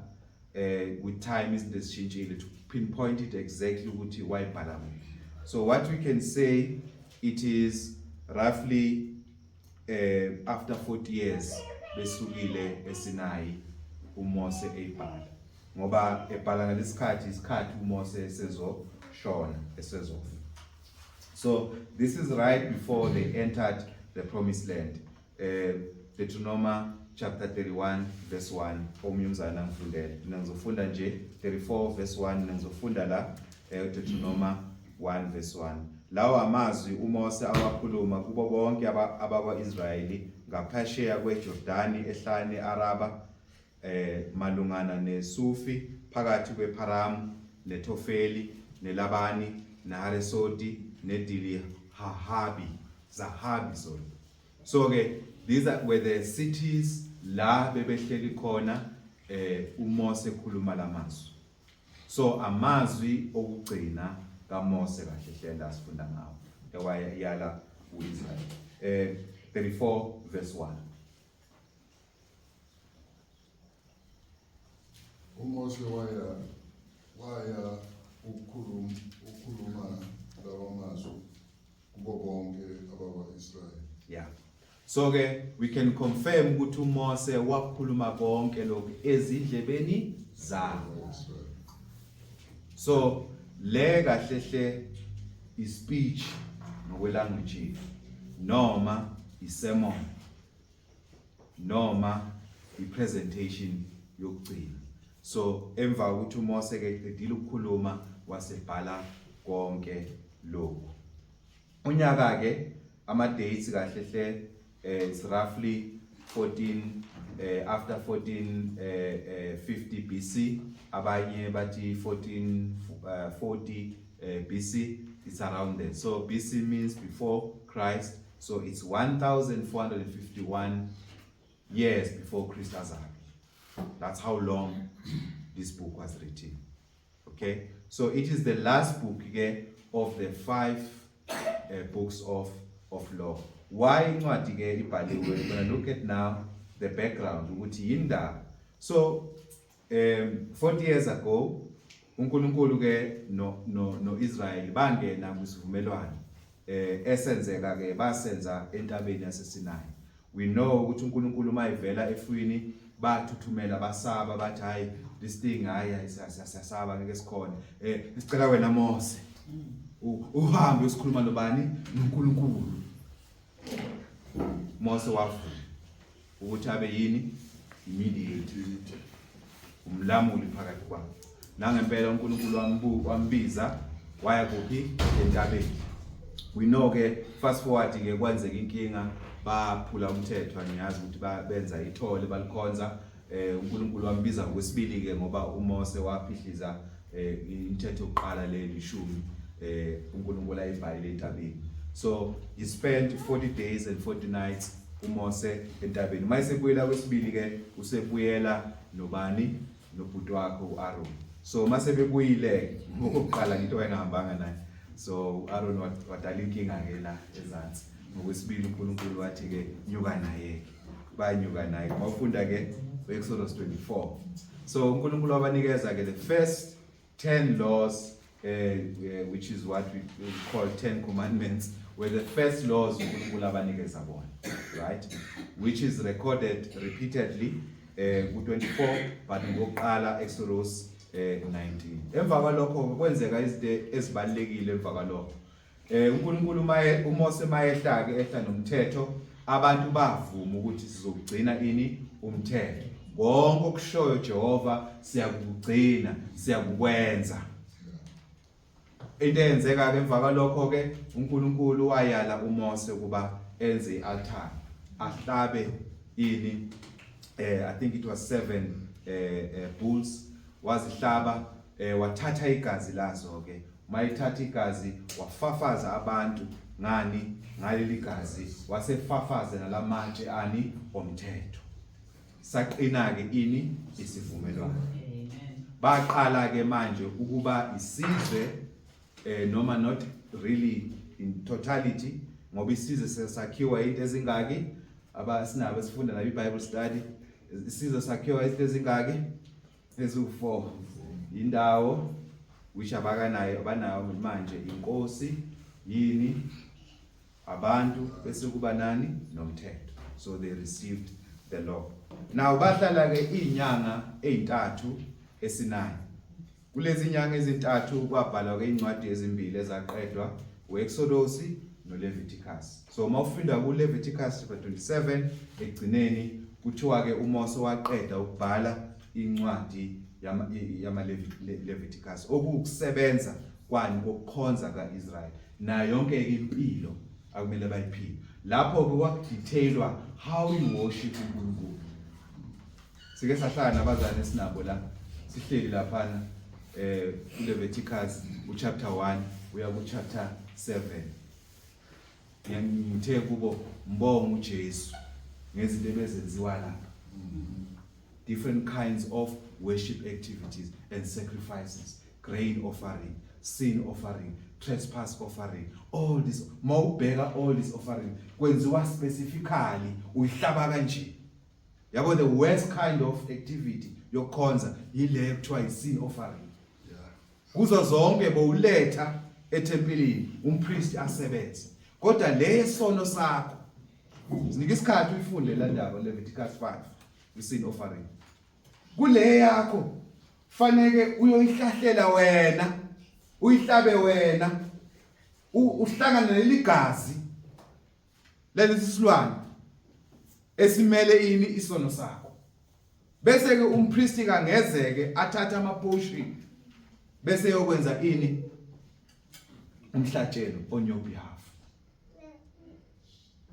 with time izinto ezishintshile to pinpoint it exactly ukuthi wayibhala kuphi. So what we can say, it is roughly after 40 years besukile eSinayi uMose eyibhala, ngoba ebhala ngalesikhathi isikhathi uMose esezoshona, esezofa. So this is right before they entered the promised land. Deuteronomy chapter 31 verse 1, omunye umzalwane angifundele. Mina ngizofunda nje 34 verse 1, mina ngizofunda la Deuteronomy 1 verse 1. Lawa amazwi uMose awakhuluma kubo bonke abakwa-Israyeli ngaphesheya kweJordani ehlane Araba, malungana neSufi, phakathi kwePharamu neThofeli neLabani neHaresoti neDili Hahabi Zahabi, sorry. So ke these are were the cities la bebehleli khona uMose ekhuluma lamazwi. So amazwi okugcina kaMose kahle hle la sifunda ngawo ewayala uIsrael. 34 verse 1. UMose waya ukukhuluma lawa mazwi kubo bonke abakwa-Israyeli. Yeah. So ke we can confirm ukuthi uMose wakhuluma konke lokhu ezindlebeni zabo. Abakwa-Israyeli. So le kahle hle i-speech ngokwelanguage yethu, noma i-sermon, noma i-presentation yokugcina. So emva kokuthi uMose ke eqedile ukukhuluma wasebhala konke lokhu. Unyaka ke, ama dates kahle hle, it's roughly 14 after 14 50 BC, abanye bathi 14 40 BC, it's around there. So BC means before Christ, so it's 1451 years before Christ azalwe. That's how long this book was written. Okay, so it is the last book ke of the five books of law. Why incwadi ke ibhaliwe? We're going to look at now the background ukuthi yindaba. So 40 years ago uNkulunkulu ke no Israel bangena kwisivumelwano esenzeka ke basenza entabeni yaseSinai. We know ukuthi uNkulunkulu mayivela efwini bathuthumela, basaba, bathi, "Hayi, this thing, hayi, siyasaba, ngeke sikhona, sicela wena Mose uhambe usikhuluma nobani, noNkulunkulu." Mose wavuma ukuthi abe yini? Imediator, umlamuli phakathi kwabo. Nangempela uNkulunkulu wambiza waya kuphi? Entabeni. We know ke, fast forward ke, kwenzeka inkinga, baphula umthetho, angiyazi ukuthi benza ithole balikhonza. uNkulunkulu wambiza ngokwesibili ke ngoba uMose waphihliza imithetho yokuqala le lishumi uNkulunkulu ayibhalile entabeni. So he spent 40 days and 40 nights uMose entabeni. Mayesebuyela kwesibili ke usebuyela nobani? Nobhuti wakhe uAaron. So mase bebuyile ngokuqala ngithi wayengahambanga naye. So uAaron wadala inkinga ke la ezansi. Ngokwesibili uNkulunkulu wathi ke nyuka naye ke. Banyuka naye. Mawufunda ke uExodus 24. So uNkulunkulu wabanikeza ke the first 10 laws, which is what we call 10 commandments, were the first laws uNkulunkulu abanikeza bona, right, which is recorded repeatedly ku-24, but ngokuqala Exodus 19. Emva kwalokho kwenzeka izinto ezibalekile. Emva kwalokho uNkulunkulu maye uMose mayehla ke, ehla nomthetho, abantu bavuma ukuthi sizogcina ini? Umthetho. Konke okushoyo Jehova siyakugcina, siyakukwenza. Into eyenzeka ke emva kwalokho ke, uNkulunkulu wayala uMose kuba enze ialtar, ahlabe ini, I think it was seven bulls. Wazihlaba, wathatha igazi lazo ke. Mayithatha igazi, wafafaza abantu ngani? Ngaleli gazi. Wasefafaza nalamatshe ani? Omthetho. Saqina ke ini? Isivumelwano. Baqala ke manje ukuba isizwe, noma not really in totality, ngoba isizwe sesakhiwa into ezingaki? Abasinabo esifunda nayo iBible study, isizwe sakhiwa izinto ezingaki? Eziwu4. Indawo, which abakanayo, abanayo manje, inkosi, yini, abantu, bese kuba nani? Nomthetho. So they received the law. Now bahlala ke izinyanga ezintathu eSinayi. Kulezi nyanga ezintathu kwabhalwa ke incwadi ezimbili ezaqedwa, uExodus noLeviticus. So mawufunda kuLeviticus chapter 27 egcineni, kuthiwa ke uMose waqeda ukubhala incwadi yama Leviticus, okuwukusebenza kwani? Kokukhonza kaIsrael, nayo yonke impilo akumele bayiphile. Lapho ke kwakudetailwa how you worship uNkulunkulu. Sike sahlala nabazali esinabo la, sihleli laphana kuLeviticus uchapter 1 uya ku chapter 7. Ngithe kubo, mbonga uJesu ngezinto ebezenziwa lapha, different kinds of worship activities and sacrifices, grain offering, sin offering, trespass offering, all this. Mawubheka all this offering kwenziwa specifically, uyihlaba kanje, yabo. The worst kind of activity yokukhonza yile kuthiwa i-sin offering. Kuzo zonke bowuletha ethempelini, umpriest asebenze, kodwa le sono sakho, sinika isikhathi uyifunde la ndaba, Leviticus 5, i-sin offering. Kule yakho faneke uyoyihlahlela wena, uyihlabe wena, uhlangane neligazi lesi silwane esimele ini? Isono sakho. Bese ke umpristi kangezeke athatha ama portion bese yokwenza ini? Umhlatshelo on your behalf.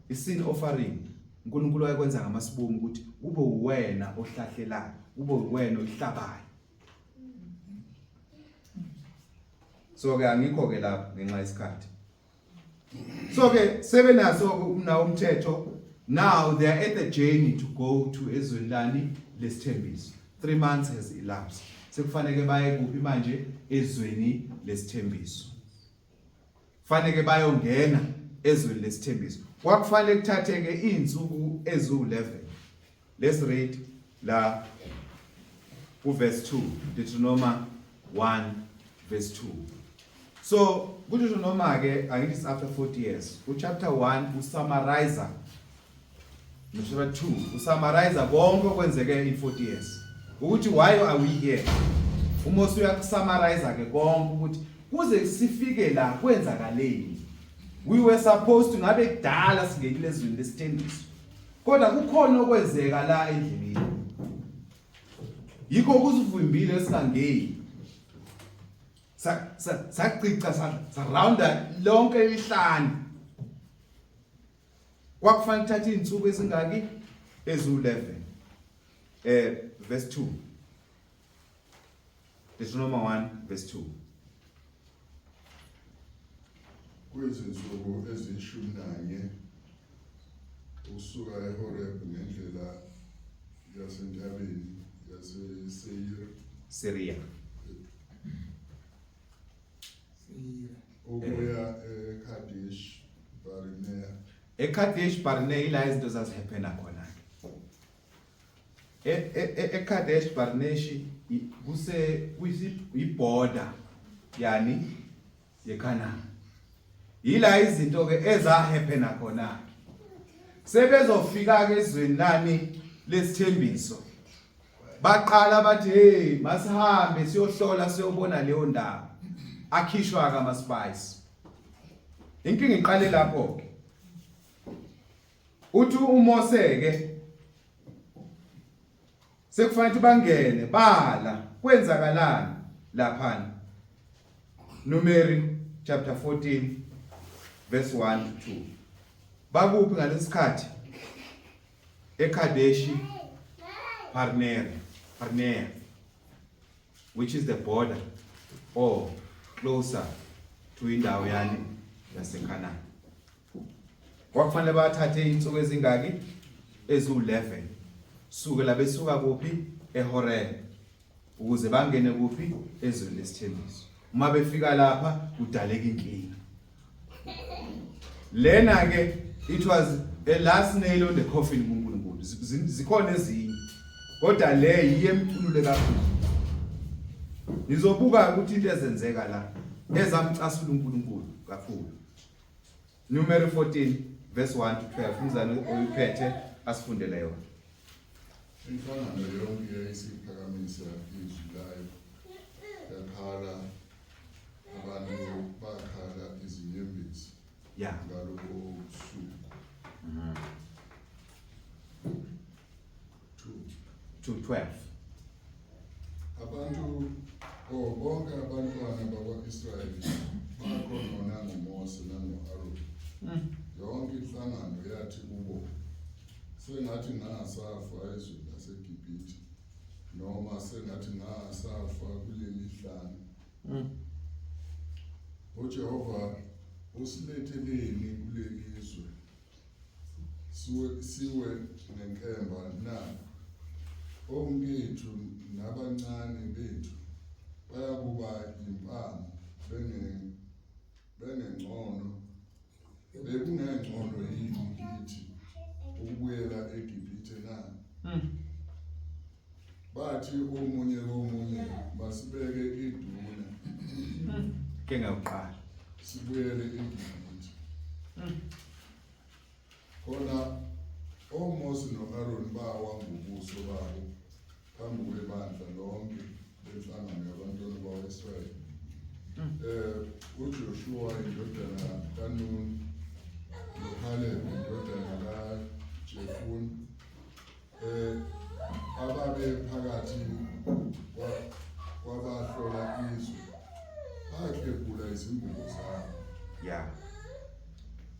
Isin offering uNkulunkulu wayekwenza ngamasibomu ukuthi kube uwena ohlahlelayo, kube uwena oyihlabayo. So ke angikho ke lapho ngenxa yesikhathi. So ke sebenaso umnawo umthetho. Now they are at the journey to go to ezweni lani? Lesithembiso. 3 months has elapsed. Sekufanele baye kuphi manje? Ezweni lesithembiso. Fanele bayongena ezweni lesithembiso. Kwakufanele kuthatheke izinsuku ezu11. Let's read la kuverse 2, Deuteronomy 1 verse 2. So kuDeuteronomy ke, angithi it's after 40 years, uchapter 1 usummarize no chapter 2 usummarize konke okwenzeke in 40 years, ukuthi why are we here. UMose uyakusummarize ke konke ukuthi kuze sifike la kwenzakaleni. We were supposed to ngabe kudala singenile ezweni lesithembiso, kodwa kukhona okwenzeka la endleleni, yikho kusivimbile singangeni. Sacica, sarounda lonke ihlane. Kwakufanele kuthathe izinsuku ezingaki? Ezu11. Verse 2, Deuteronomy 1 verse 2. Kuyizinsuku eziyishumi nanye ukusuka eHoreb ngendlela yasentabeni yaseSeyir. Syria. Ukuya eKadesh Barnea. eKadesh Barnea ila izinto zazihappena khona ke. EKadesh Barnea kuse kuyibhoda yani yeKanani. Yila izinto ke ezahappena khona. Sebezofika ke ezweni lani lesithembiso. Baqala bathi, "Hey, masihambe siyohlola siyobona leyo ndawo." Akhishwa ke ama spies. Inkinga iqale lapho ke. Uthi uMose ke sekufanele bangene bala kwenzakalani laphana. Numeri chapter 14 verse 1 to 2. Bakuphi ngalesikhathi? eKadeshi Barnea, which is the border or closer to indawo yani yaseKhanani. Kwakufanele bathathe insuku ezingaki? Eziwu-11. Sukela besuka kuphi? EHoreb. Ukuze bangene kuphi? Ezweni lesithembiso. Uma befika lapha kudaleka inkinga. Lena ke it was a last nail on the coffin kuNkulunkulu. Zikhona ezinye. Kodwa le yiye emculule kakhulu. Nizobuka ukuthi into ezenzeka la ezamcasula uNkulunkulu kakhulu. Numeri 14 verse 1 to 12 umzali oyiphethe asifundele yona. Inhlangano yonke yayisiphakamisa izwi layo yakhala, abantu bakhala izinyembezi ngalobo busuku. 2 To 12. Abantu, oh, bonke abantwana bakwa-Israyeli bakhonona ngoMose nango-Aroni. Yonke inhlangano yathi kubo, sengathi ngasafa ezweni laseGibhithe, noma sengathi ngasafa kuleli hlane. UJehova usiletheleni kuleli zwe siwe ngenkemba na? Omkethu nabancane bethu bayakuba yimpango bengengcono, bekungengcono yini kithi ukubuyela eGibhithe na? Bathi omunye komunye, masibeke iduna Ke ngiyaqala. sibuyele eGibhithe. Khona oMose no-Aroni bawa ngobuso babo phambi kwebandla lonke lenhlangano yabantwana bakwa-Israyeli. UJoshua indodana kaNuni noKhaleb indodana kaJefune ababe phakathi kwabahlola izwe baklebhula izingubo zabo.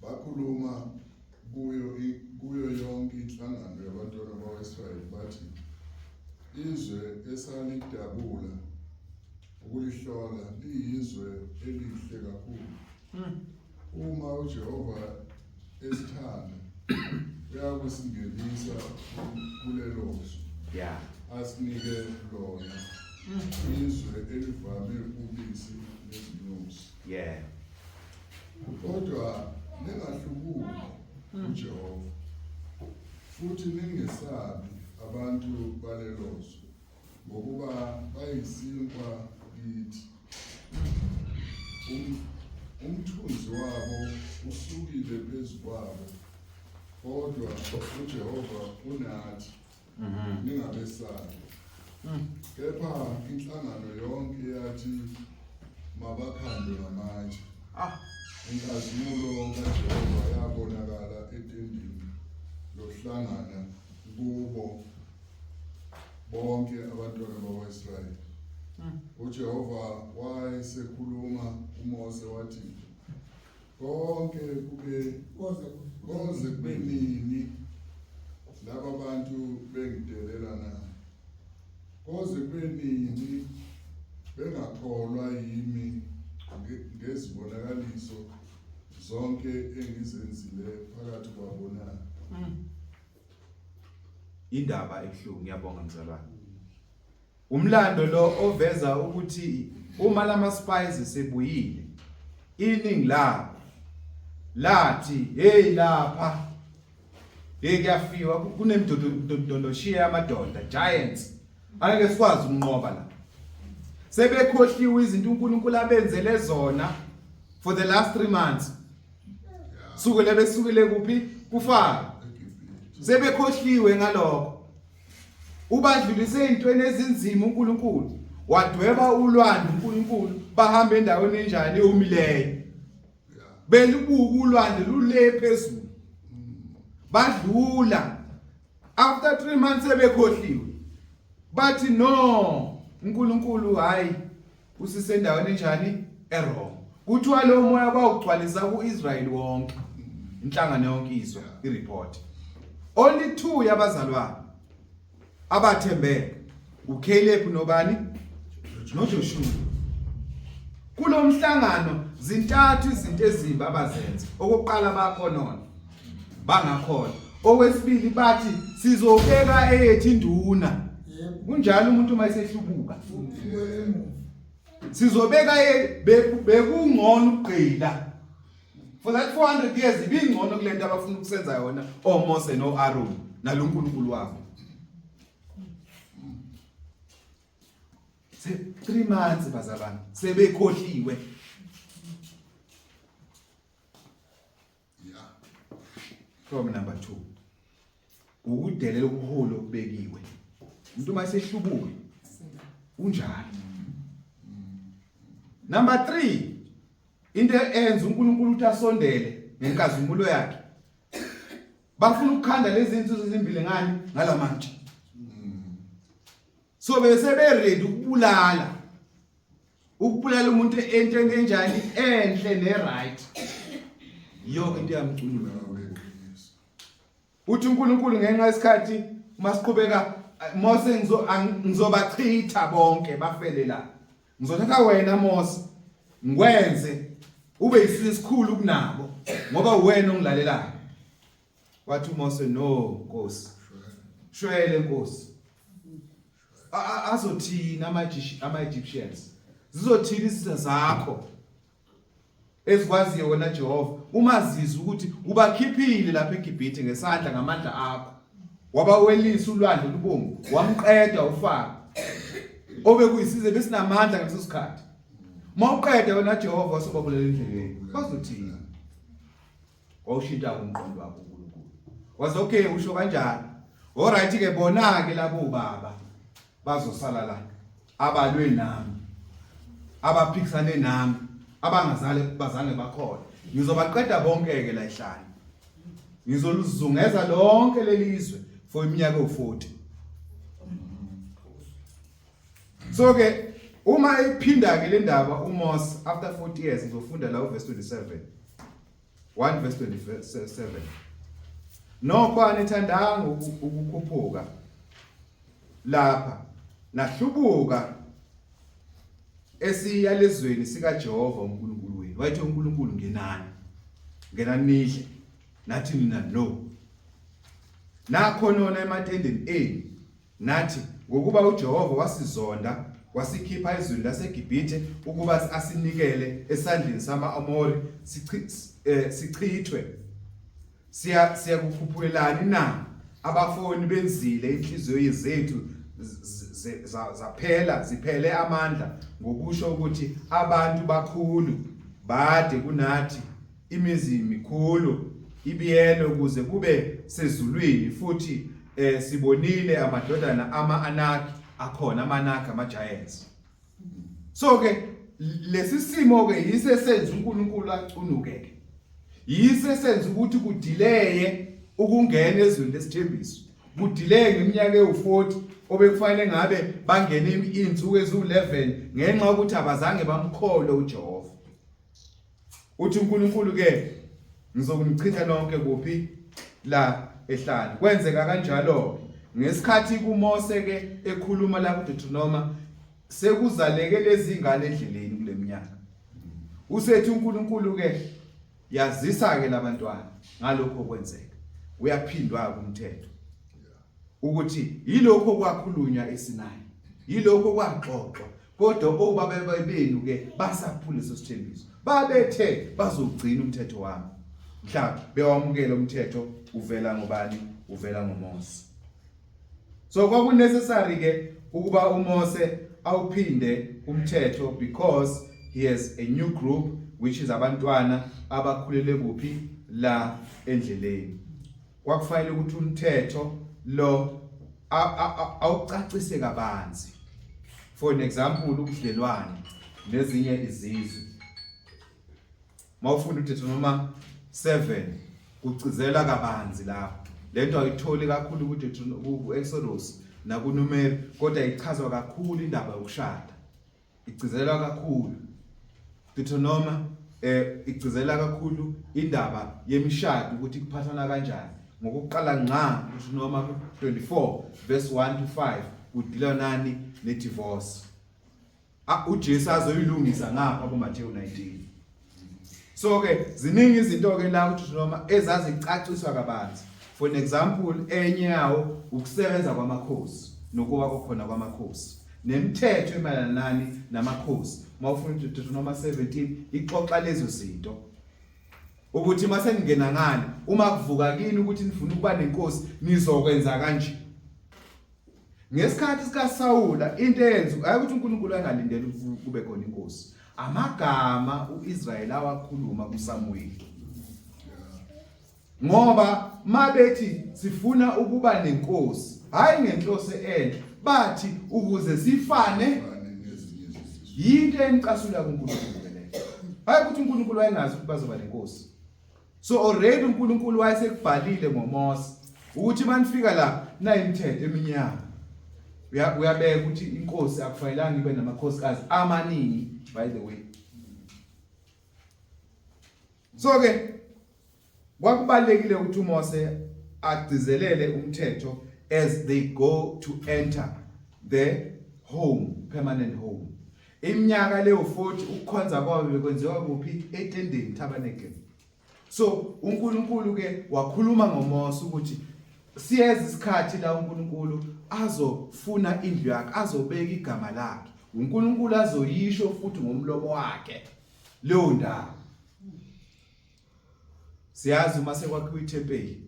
Bakhuluma kuyo yonke inhlangano yabantwana bakwa-Israyeli bathi, izwe esalidabula ukulihlola liyizwe elihle kakhulu. Uma uJehova esithanda uyakusingenisa kulelo zwe asinike lona, izwe elivame ubisi nezinyosi. Kodwa ningahlubuki uJehova, futhi ningesabi abantu balelo zwe, ngokuba bayisinkwa kithi. Umthunzi wabo usukile phezu kwabo, kodwa uJehova unathi, ningabesabi. Kepha inhlangano yonke yathi mabakhandwe ngamatshe. Inkazimulo kaJehova yabonakala etendeni lokuhlangana kubo bonke abantwana bakwa-Israyeli. UJehova wayesekhuluma kuMose wathi, konke kube koze kube nini laba bantu bengidelela na? Koze kube nini bengakholwa yimi ngezibonakaliso Zonke engizenzile phakathi kwabo na? Indaba ebuhlungu, ngiyabonga mzalwane. Umlando lo oveza ukuthi uma lama spies sebuyile iningi labo lathi hey lapha hey kuyafiwa kunemdondoshiya yamadoda giants angeke sikwazi ukunqoba la sebekhohliwe izinto uNkulunkulu abenzele zona for the last 3 months sukele besukile kuphi kuFaro sebekhohliwe ngalokho Ubadlulise ezintweni ezinzima uNkulunkulu. Wadweba ulwandle uNkulunkulu bahamba endaweni enjani eyomileyo. Belubuka ulwandle lule phezulu. Badlula after 3 months ebekhohliwe. Bathi no uNkulunkulu hayi usisendaweni enjani erong. Kuthiwa lo moya bawugcwalisa kuIsrael wonke. Inhlangano yonke izwa ireport. Only two yabazalwane abathembeka uCaleb nobani noJoshua. Kulomhlangano zintathu izinto ezimbi abazenza. Okokuqala bakhonona. Bangakhona. Okwesibili bathi sizobeka eyethu induna. Kunjalo umuntu uma esehlubuka. Sizobeka bekungcono ukugqila. For that 400 years ibingcono kulento abafuna ukusenza yona oMose noAron naloNkulunkulu wabo. Se 3 months bazalwane sebekhohliwe. Yeah. Problem number 2. Ukudelela ubuholi obubekiwe. Umuntu uma esehlubuka unjalo. Number 3 into enza uNkulunkulu ukuthi asondele ngenkazimulo yakhe. Bafuna ukukhanda lezi zinsuku ezimbili ngani ngalamantshe. So bese be ready ukubulala. Ukubulala umuntu entweni enjani enhle ne right. Yonke into yamcunula. Uthi uNkulunkulu ngenxa yesikhathi masiqhubeka Mose ngizobachitha bonke bafele la. Ngizothatha wena Mose ngikwenze ube isizwe esikhulu kunabo ngoba uwena ongilalelayo. Wathi uMose no Nkosi. Shwele Nkosi. Azothina ama-Egyptians. Zizothina izitha zakho. Ezikwaziyo wena Jehova uma zizwa ukuthi ubakhiphile lapha eGibhithe ngesandla ngamandla akho. Wabawelisa ulwandle olubomvu wamqeda uFaro. Obekuyisizwe besinamandla ngaleso sikhathi. Mawuqeda wena Jehova wasobabulela endleleni. Bazothina. Wawushintsha umqondo wakho uNkulunkulu. Waze okay usho kanjalo. Alright ke bona ke labo baba bazosala la abalwe nami. Abaphikisane nami, abangazale bazange bakhona. Ngizobaqeda bonke ke la ehlane. Ngizoluzungeza lonke lelizwe for iminyaka ewu40. So ke uma iphinda ke le ndaba uMose after 40 years ngizofunda la uverse 27. 1 verse 27. Nokho anithandanga ukukhuphuka lapha nahlubuka esiyalezweni sikaJehova uNkulunkulu wenu. Wayethi uNkulunkulu ngenani. Ngenani nidle. Nathi nina no. Nakhonona ematendeni enu Nathi, Ngokuba uJehova wasizonda, wasikhipha ezweni laseGibhithe ukuba asinikele esandleni sama-Amori sichithwe. Siya siyakukhuphulelani na? Abafowenu benzile inhliziyo zethu zaphela ziphele amandla ngokusho ukuthi abantu bakhulu bade kunathi imizi mikhulu ibiyelwe ukuze kube sezulwini futhi eh sibonile amadodana ama Anaki akhona ama Anaki ama giants so ke lesi simo ke yise senza uNkulunkulu acunuke ke yise senza ukuthi kudileye ukungena ezweni lesithembiso kudileye ngeminyaka ewu40 obekufanele ngabe bangene izinsuku eziwu11 ngenxa yokuthi abazange bamkholwe uJehova Uthi uNkulunkulu ke ngizokunichitha nonke kuphi la ehlane. Kwenzeka kanjalo ngesikhathi kuMose ke ekhuluma la kuDeuteronomy sekuzaleke lezi ngane endleleni kuleminyaka. Usethi uNkulunkulu ke Yazisa ke labantwana ngalokho okwenzeka. Uyaphindwa umthetho. Ukuthi yilokho okwakhulunywa eSinayi. Yilokho okwaxoxwa. Kodwa obaba benu ke basaphula leso sithembiso. Babethe bazogcina umthetho wami. Mhla bewamukela umthetho uvela ngobani? Uvela ngoMose. So kwakunecessary ke ukuba uMose awuphinde umthetho because he has a new group which is abantwana abakhulele kuphi la endleleni. Kwakufanele ukuthi umthetho lo awucacise kabanzi. For an example ubudlelwane nezinye izizwe. Mawufunda uDeuteronomy 7 kugcizela kabanzi lapho. Lento ayitholi kakhulu ku-Exodus nakuNumeri kodwa ichazwa kakhulu indaba yokushada. Igcizelwa kakhulu. Deuteronomy igcizela kakhulu indaba yemishado ukuthi kuphathana kanjani. Ngokuqala ngqa Deuteronomy 24 verse 1 to 5 kudilwa nani ne-divorce. uJesu azoyilungisa ngapha kuMathewu 19. So ke ziningi izinto ke la ukuthi noma ezazicaciswa kabanzi. For an example enye yawo ukusebenza kwamakhosi nokuba kokhona kwamakhosi. Nemithetho emayelana nani namakhosi. Mawufuna uDeuteronomy 17 ixoxa lezo zinto. Ukuthi mase ningena ngale uma kuvuka kini ukuthi nifuna ukuba nenkosi nizokwenza kanje. Ngesikhathi sikaSawula into eyenza hayi ukuthi uNkulunkulu angalindela kube khona inkosi. Amagama uIsrayeli awakhuluma kuSamuweli. Ngoba mabethi sifuna ukuba nenkosi, hayi ngenhloso enhle, bathi ukuze sifane yinto emcasula kuNkulunkulu leyo. Hayi ukuthi uNkulunkulu wayengazi ukuthi bazoba nenkosi. So already uNkulunkulu wayesekubhalile ngoMose ukuthi manifika la nayimithetho eminyaka. Uyabeka ukuthi inkosi akufanelanga ibe namakhosikazi amaningi by the way. So ke kwakubalekile ukuthi uMose agcizelele umthetho as they go to enter the home, permanent home. Iminyaka leyo 40 ukukhonza kwabo bekwenziwa kuphi? Etendeni, tabernacle. So uNkulunkulu ke wakhuluma ngoMose ukuthi siyeza isikhathi la uNkulunkulu azofuna indlu yakhe, azobeka igama lakhe. uNkulunkulu azoyisho futhi ngomlomo wakhe leyo ndawo. Siyazi uma sekwakhiwa ithempeli,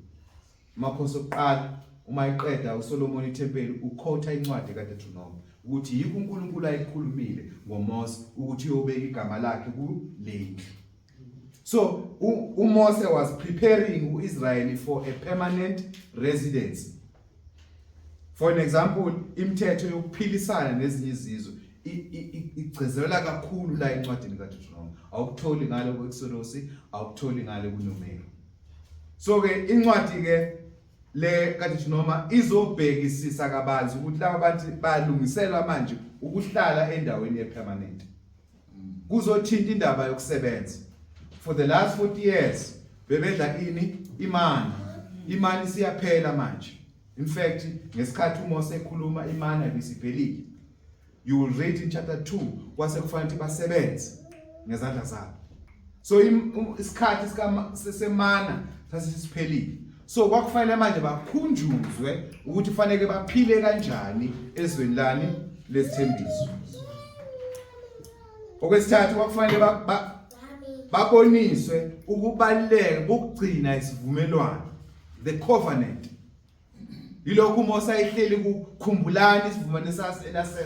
amakhosi okuqala uma eqeda uSolomon ithempeli ukhotha incwadi kaDeuteronomy ukuthi yikho uNkulunkulu ayikhulumile ngoMose ukuthi uyobeka igama lakhe kulendlu. So uMose was preparing uIsrael for a permanent residence. For an example, imithetho yokuphilisana nezinye izizwe igcizelela kakhulu la encwadini kaDeuteronomy. Awukutholi ngale ku-Exodus, awukutholi ngale kuNumeri. So ke incwadi ke le kaDeuteronomy izobhekisisa kabanzi ukuthi laba bantu balungiselwa manje ukuhlala endaweni yepermanent. Kuzothinta indaba yokusebenza. For the last 40 years bebedla ini imana. Imana isiyaphela manje. In fact, ngesikhathi uMose ekhuluma imana ibisiphelile. You will read in chapter 2 kwase kufanele ukuthi basebenze ngezandla zabo. So isikhathi semana sasisiphelile. So kwakufanele manje bakhunjuzwe ukuthi kufanele baphile kanjani ezweni lani lesithembiso. Okwesithathu kwakufanele baboniswe ukubaluleka kokugcina isivumelwano, the covenant. Yilokhu uMose ayehleli kukhumbulani isivumelwano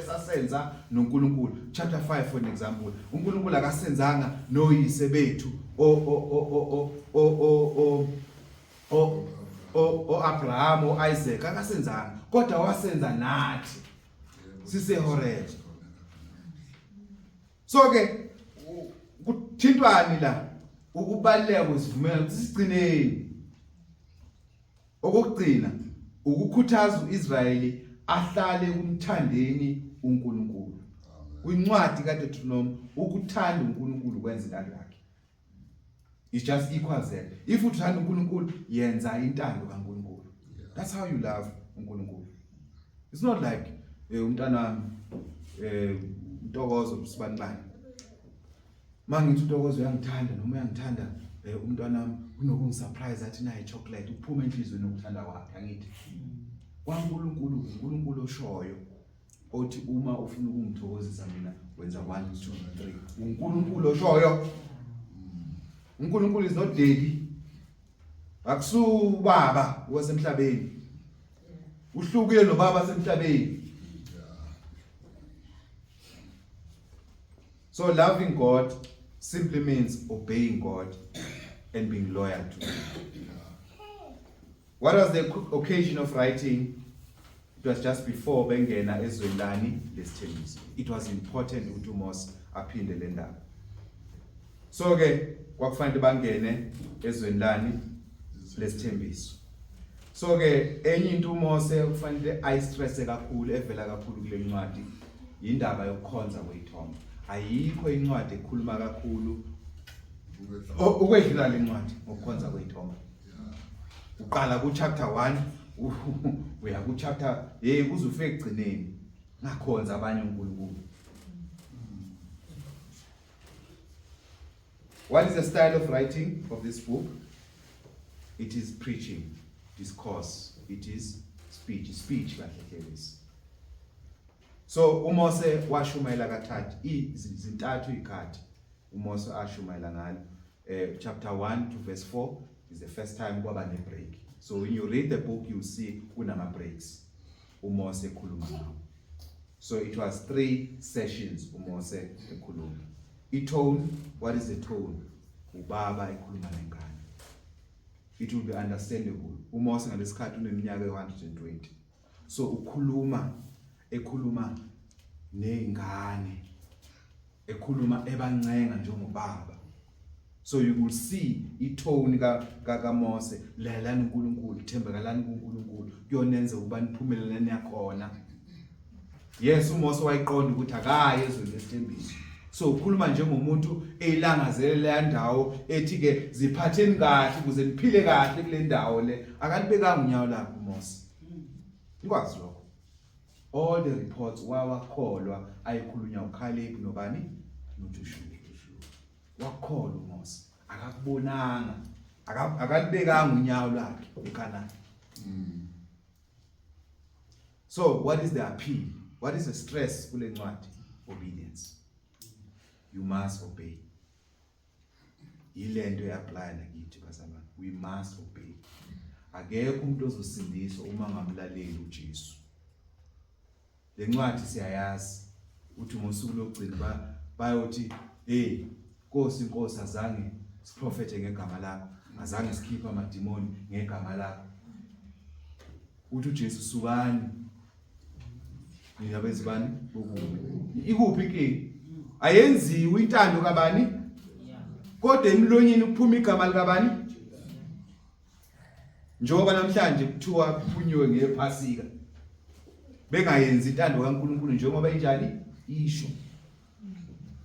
sasenza noNkulunkulu. Chapter 5 for an example. uNkulunkulu akasenzanga noyise bethu o o o o o o o o o Abraham o Isaac akasenzanga kodwa wasenza nathi siseHoreb. So ke kuthintwani la ukubaluleka kwesivumelwano sisigcineni. Okokugcina, ukukhuthaza uIsrayeli ahlale kumthandeni uNkulunkulu. Kwincwadi kaDeuteronomy ukuthanda uNkulunkulu kwenza intando yakhe. It just equals that. If uthanda uNkulunkulu, yenza intando kaNkulunkulu. That's how you love uNkulunkulu. It's not like umntana wami Ntokozo sibanibani. Mangithi uNtokozo uyangithanda noma uyangithanda umntwana wami unokungisurprise athi naye chocolate uphuma enhlizweni ukuthanda kwakhe angithi. KwaNkulunkulu uNkulunkulu oshoyo othi uma ufuna ukungithokozisa mina wenza 1 2 3. UNkulunkulu oshoyo. uNkulunkulu is not daddy. Akusubaba wasemhlabeni. Uhlukile nobaba semhlabeni. So loving God simply means obeying God and being loyal to him. What was the occasion of writing? It was just before bengena ezweni lani lesithembiso. It was important ukuthi uMose aphinde le ndaba. So ke kwakufanele bangene ezweni lani lesithembiso. So ke enye into uMose kufanele ayistresse kakhulu evela kakhulu kule ncwadi indaba yokukhonza kweyithombe. Ayikho incwadi ekhuluma kakhulu ukwedlula le ncwadi ngokukhonza kweyithombe. Uqala ku chapter 1 uya ku chapter hey uze ufike ekugcineni ngakhonza abanye uNkulunkulu. What is the style of writing of this book? It is preaching, discourse. It is speech, speech kahle hle lesi. So uMose washumayela kathathu, izintathu izikhathi uMose ashumayela ngalo. Chapter 1 to verse 4 is the first time kwaba ne break. So when you read the book you see kunama breaks uMose ekhuluma ngawo. So it was 3 sessions uMose ekhuluma. I-tone, what is the tone? Ubaba ekhuluma nengane. It will be understandable. uMose ngalesikhathi uneminyaka e120. So ukhuluma ekhuluma nezingane ekhuluma ebancenga njengobaba. So you will see itone ka kaMose, lalelani uNkulunkulu, thembekalani kuNkulunkulu, kuyonenza ukuba niphumelele niyakhona. Yes, uMose wayiqonda ukuthi akayi ezweni lesithembiso. So ukhuluma njengomuntu eyilangazelela ndawo ethi ke ziphatheni kahle ukuze niphile kahle kule ndawo le. Akalibekanga unyawo lakhe uMose. Nikwazi lokho. All the reports wawakholwa ayikhulunywa uCaleb nobani noJoshua. Wakholwa uMose, akakubonanga, akalibekanga unyawo lwakhe eKanani. So what is the appeal? What is the stress kule ncwadi? Obedience. You must obey. Yilento eapply nakithi bazalwane. We must obey. Akekho umuntu ozosindiswa uma ngamlaleli uJesu. Le ncwadi siyayazi uthi ngosuku lokugcina bayothi hey Nkosi Nkosi azange siprofethe ngegama lakho, azange sikhiphe amadimoni ngegama lakho. Uthi uJesu sukani nina bezibani bokubi. Ikuphi inkinga? Ayenziwe intando kabani? Kodwa emlonyeni kuphuma igama likabani? Njengoba namhlanje kuthiwa kuphunyiwe ngePhasika bengayenzi intando kaNkulunkulu njengoba injani isho.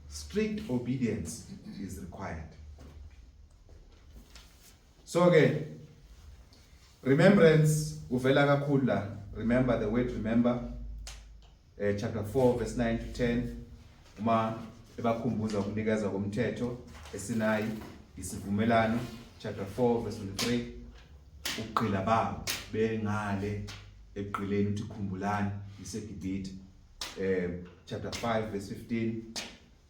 Strict obedience is required. So ke remembrance uvela kakhulu la. Remember, the word remember, chapter 4 verse 9 to 10, uma ebakhumbuza ukunikeza komthetho eSinayi, isivumelano, chapter 4 verse 23, ukugqila babo bengale ekugqileni, uthi khumbulani iseGibhithe. Chapter 5 verse 15,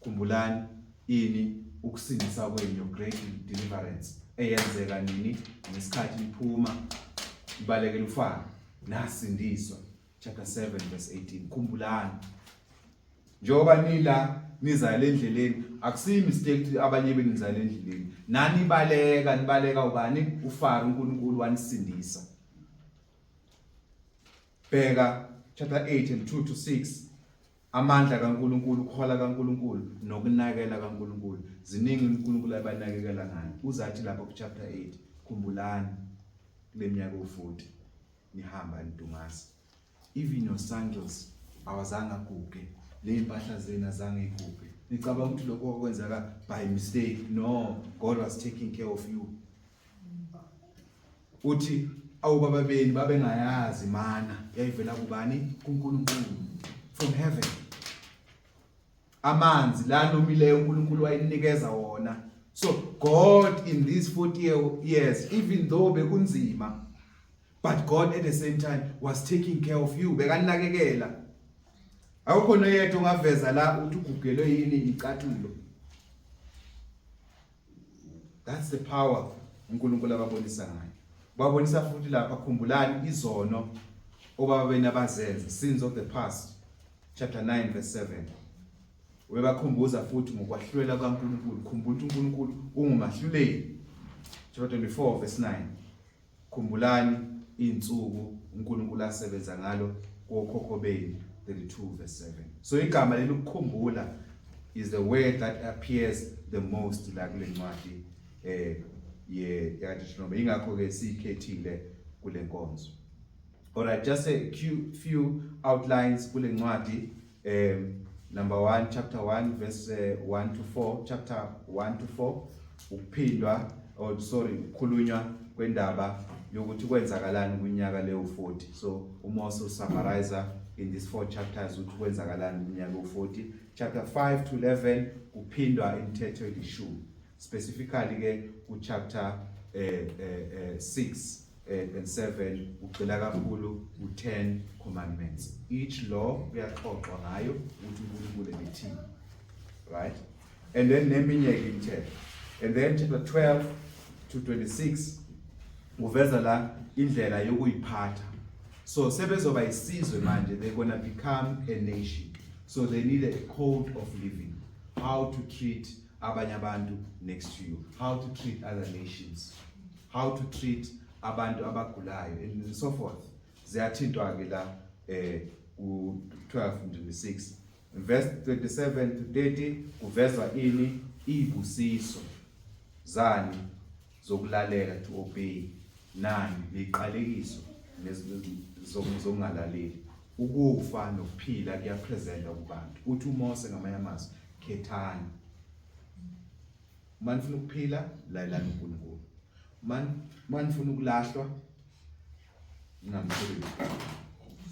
khumbulani ini ukusindisa kwenu, your great deliverance eyenzeka nini ngesikhathi niphuma nibalekela uFaro nasindiswa, chapter 7 verse 18. Khumbulani njengoba nila nizale endleleni, akusiyi mistake abanye benizale endleleni, nani baleka nibaleka ubani? uFaro. uNkulunkulu wanisindisa. Bheka chapter 8 and 2 to 6, amandla kaNkulunkulu, ukuhola kaNkulunkulu nokunakela kaNkulunkulu. Ziningi uNkulunkulu abanakekela ngayo. Uzathi lapha ku chapter 8, khumbulani kule minyaka u40 nihamba nidungasa, even your sandals awazange aguge, le impahla zenu azange iguge. Nicabanga ukuthi lokho kwenzeka by mistake? No, God was taking care of you. Uthi awubaba benu babengayazi mana yayivela kubani? KuNkulunkulu, from heaven. Amanzi la nomileyo uNkulunkulu wayinikeza wona. So God in these 40 years, even though bekunzima, but God at the same time was taking care of you, bekanakekela. Akukho noyedwa ongaveza la uthi ugugelwe yini icathulo. That's the power uNkulunkulu ababonisa ngayo. Babonisa futhi lapha, khumbulani izono obaba benu abazenza, sins of the past, chapter 9 verse 7. Ubebakhumbuza futhi ngokwahlulela kaNkulunkulu. Khumbula ukuthi uNkulunkulu ungumahluleli, chapter 24 verse 9. Khumbulani insuku uNkulunkulu asebenza ngalo kokhokho benu, 32 verse 7. So igama leli ukukhumbula is the word that appears the most la kule ncwadi ye yaDeuteronomy. Ingakho ke siyikhethile kule nkonzo. Alright, just a few outlines kule ncwadi. Number 1, chapter 1 verse 1 to 4, chapter 1 to 4, ukuphindwa, or sorry, ukukhulunywa kwendaba yokuthi kwenzakalani kunyaka leyo 40. So uMose usummarize in these four chapters ukuthi kwenzakalani kunyaka u40. Chapter 5 to 11 kuphindwa imithetho elishumi, specifically ke ku chapter 6 and 7 ugxila kakhulu ku-10 commandments. Each law kuyaxoxwa ngayo ukuthi uNkulunkulu ebethini, right? And then neminye ke imithetho. And then chapter 12 to 26 uveza la indlela yokuyiphatha. So sebezoba isizwe manje, they're gonna become a nation, so they need a code of living, how to treat abanye abantu next to you, how to treat other nations, how to treat abantu abagulayo and so forth. Ziyathintwa ke la ku 12 26. Verse 27 to 30 kuvezwa ini? Ibusiso zani zokulalela, to obey, nani liqalekiso zokungalaleli. Ukufa nokuphila kuyapresenta kubantu. Uthi uMose ngamanye amazwi, khethani. Uma nifuna ukuphila, lalelani uNkulunkulu. Uma nifuna ukulahlwa, ningamthobeli.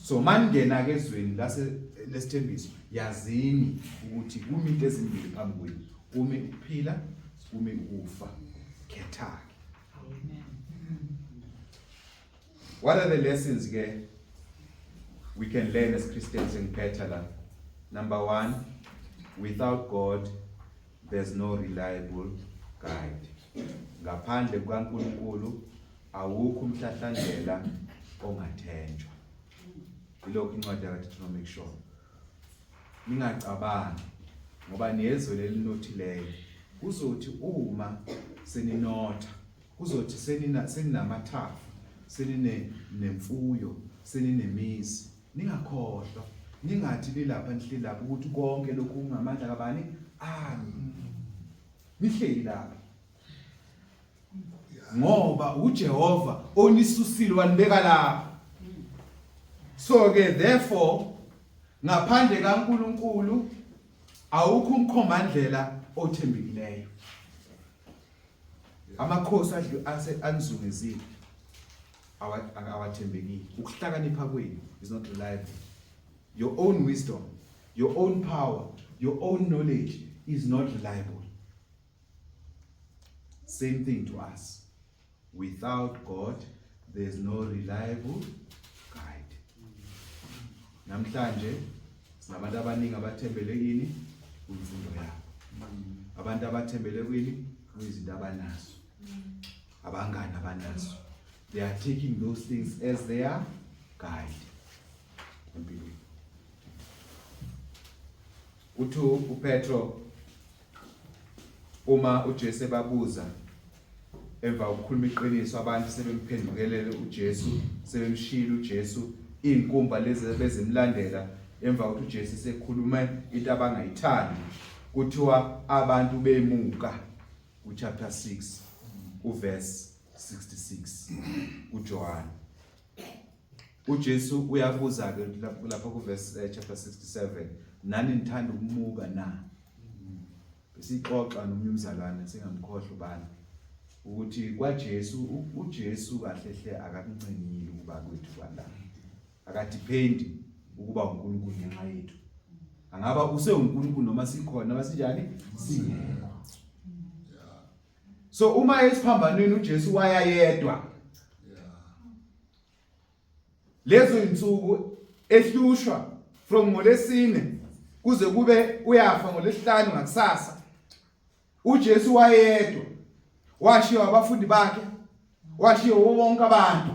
So maningena ke ezweni lase lesithembiso, yazini ukuthi kumi into ezimbili phambi kwenu, kumi ukuphila, kumi ukufa, khetha ke. What are the lessons ke we can learn as Christians? Ngiphetha la. Number 1, without God there's no reliable guide. Ngaphandle kukaNkulunkulu awukho umhlahlandlela ongathenjwa. Ilokhu incwadi kaDeuteronomy kusho. Ningacabangi ngoba nezwe lelinothileyo, kuzothi uma seninotha, kuzothi senina seninamathafa, senine nemfuyo, seninemizi, ningakhohlwa, ningathi lilapha nihleli lapha ukuthi konke lokhu kungamandla kabani ami. Nihleli lapha ngoba uJehova onisusile wanibeka lapha. So ke therefore ngaphandle kaNkuluNkulu awukho umkhombandlela othembekileyo. Amakhosi adlu ase anizungezile awathembekile. Ukuhlakanipha kwenu is not reliable. Your own wisdom, your own power, your own knowledge is not reliable. Same thing to us. Without God there's no reliable guide. Namhlanje sinabantu abaningi abathembele kini kwimfundo yabo, abantu abathembele kwini kwizinto abanazo, abangani abanazo. They are taking those things as their guide empilweni. Uthi uPetro uma uJesu ebabuza emva kokukhuluma iqiniso, abantu sebemphendukelele uJesu, sebemshilo uJesu, inkumba lezi bezimlandela, emva kokuthi uJesu sekhulume into abangayithandi, kuthiwa abantu bemuka ku chapter 6 uverse 66 kuJohn. uJesu uyabuza ke lapha ku verse chapter 67, nani nithanda ukumuka na? Besixoxa nomunye umzalwane, singamkhohlwa ubani, ukuthi kwaJesu, uJesu kahle hle akakuncengile ukuba kwethu kwala, akadipendi ukuba uNkulunkulu ngenxa yethu. Angaba usewuNkulunkulu noma sikhona noma sinjani singekho. So uma esiphambanweni uJesu waya yedwa. Lezo insuku ehlushwa from ngolesine kuze kube uyafa ngolesihlanu ngakusasa. uJesu wayedwa washiywa abafundi bakhe washiywa wonke abantu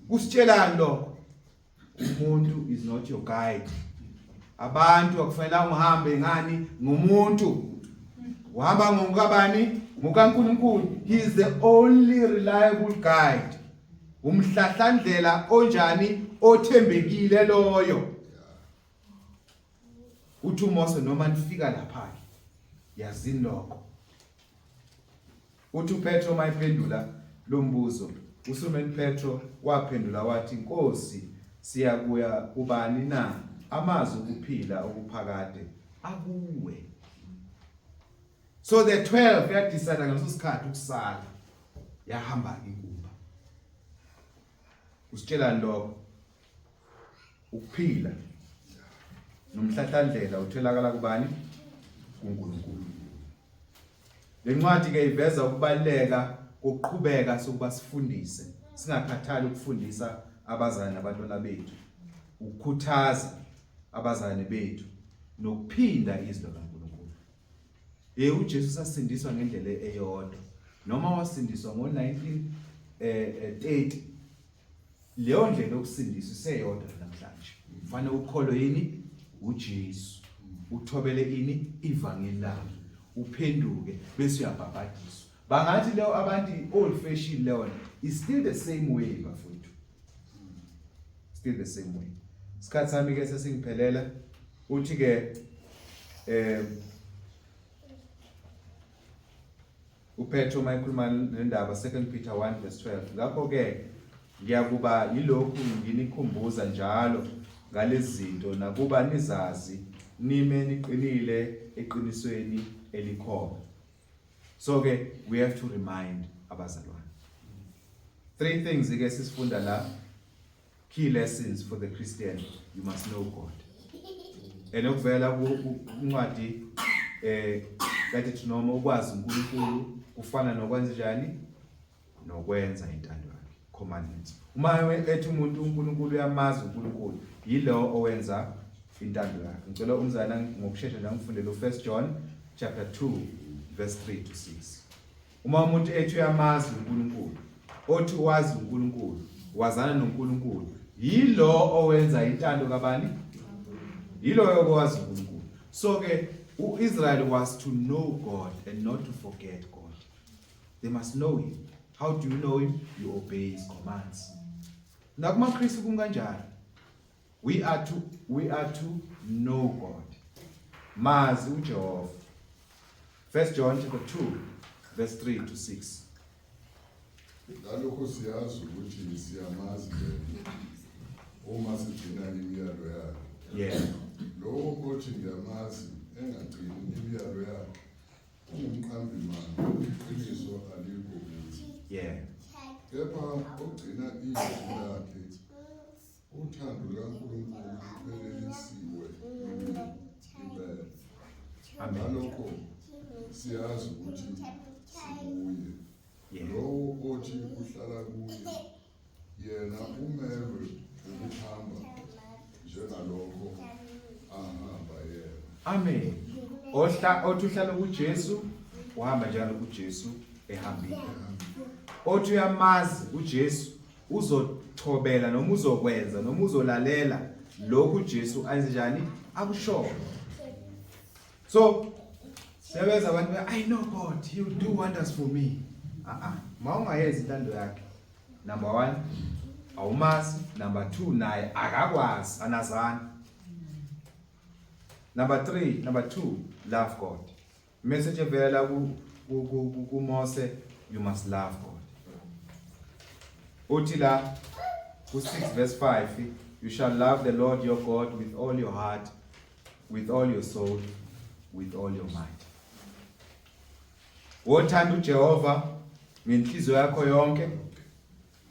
kusitshelani lokho umuntu is not your guide abantu akufanele uhambe ngani ngomuntu uhamba ngokabani ngokaNkuluNkulu he is the only reliable guide umhlahlandlela onjani othembekile loyo Uthi uMose noma nifika lapha ke yazini lokho. Uthi uPetro mayiphendula lo mbuzo, uSimon Petro waphendula wathi, Nkosi, siyakuya kubani na? Amazwi okuphila okuphakade akuwe. So the 12 yadecide ngaleso sikhathi ukusala yahamba inkumba. Usitshelani lokho? Ukuphila nomhlahlandlela utholakala kubani? KuNkulunkulu. Le ncwadi ke iveza ukubaluleka kokuqhubeka sokuba sifundise, singakhathali ukufundisa abazali nabantwana bethu, ukukhuthaza abazali bethu nokuphinda izwi likaNkulunkulu. Hey uJesu sasindiswa ngendlela eyodwa. Noma wasindiswa ngo-1930 leyo ndlela yokusindiswa iseyodwa namhlanje kufanele ukholwe yini uJesu uthobele ini ivangeli lakhe uphenduke bese uyabhabhadiswa bangathi leyo abantu old fashion leyo is still the same way bafowethu still the same way isikhathi sami ke sesingiphelela uthi ke eh UPetro uma ekhuluma nendaba 2 Peter 1 verse 12 ngakho ke ngiyakuba yilokhu nginikhumbuza njalo ngalezi zinto nakuba nizazi nime niqinile eqinisweni elikhona so ke we have to remind abazalwane three things ke sisifunda la Key lessons for the Christian, you must know God. And okuvela kuncwadi eh kade noma ukwazi uNkulunkulu kufana nokwenza njani nokwenza intando yakhe commandments. Uma ethi umuntu uNkulunkulu uyamazi uNkulunkulu yilo owenza intando yakhe. Ngicela umzana ngokushesha nje ngifundele u1 John chapter 2 verse 3 to 6. Uma umuntu ethi uyamazi uNkulunkulu, othi wazi uNkulunkulu, wazana noNkulunkulu, yilo owenza intando kabani? Yilo owazi uNkulunkulu. So ke uIsrael was to know God and not to forget God. They must know him. How do you know him? You obey his commands. NakumaKristu kunganjalo. We are to know God. Mazi uJehova. 1 John chapter 2 verse 3 to 6. Ngalokho siyazi ukuthi siyamazi yena uma sigcina imiyalo yakhe. Lowo othi ngiyamazi engagcini imiyalo yakhe ungumqambi manga, iqiniso alikho kuye. Kepha ogcina izwi lakhe Uthando lukaNkulunkulu luphelelisiwe kuye impela. Amen. Ngalokho siyazi ukuthi sikuye. Lowo othi uhlala kuye, yena umelwe ukuhamba njengalokho ahamba yena. Amen. Ohla othi uhlala kuJesu uhamba njalo kuJesu ehambile. Othi uyamazi uJesu uzothobela noma uzokwenza noma uzolalela lokhu uJesu anjani akushoyo so sebenza abantu I know God he will do wonders for me ah ah mawungayenzi intando yakhe number 1 awumazi number 2 naye akakwazi anazani number 3 number 2 love God Message evela ku ku Mose you must love God. Uthi la ku 6 verse 5 you shall love the Lord your God with all your heart with all your soul with all your might. Wothanda uJehova ngenhliziyo yakho yonke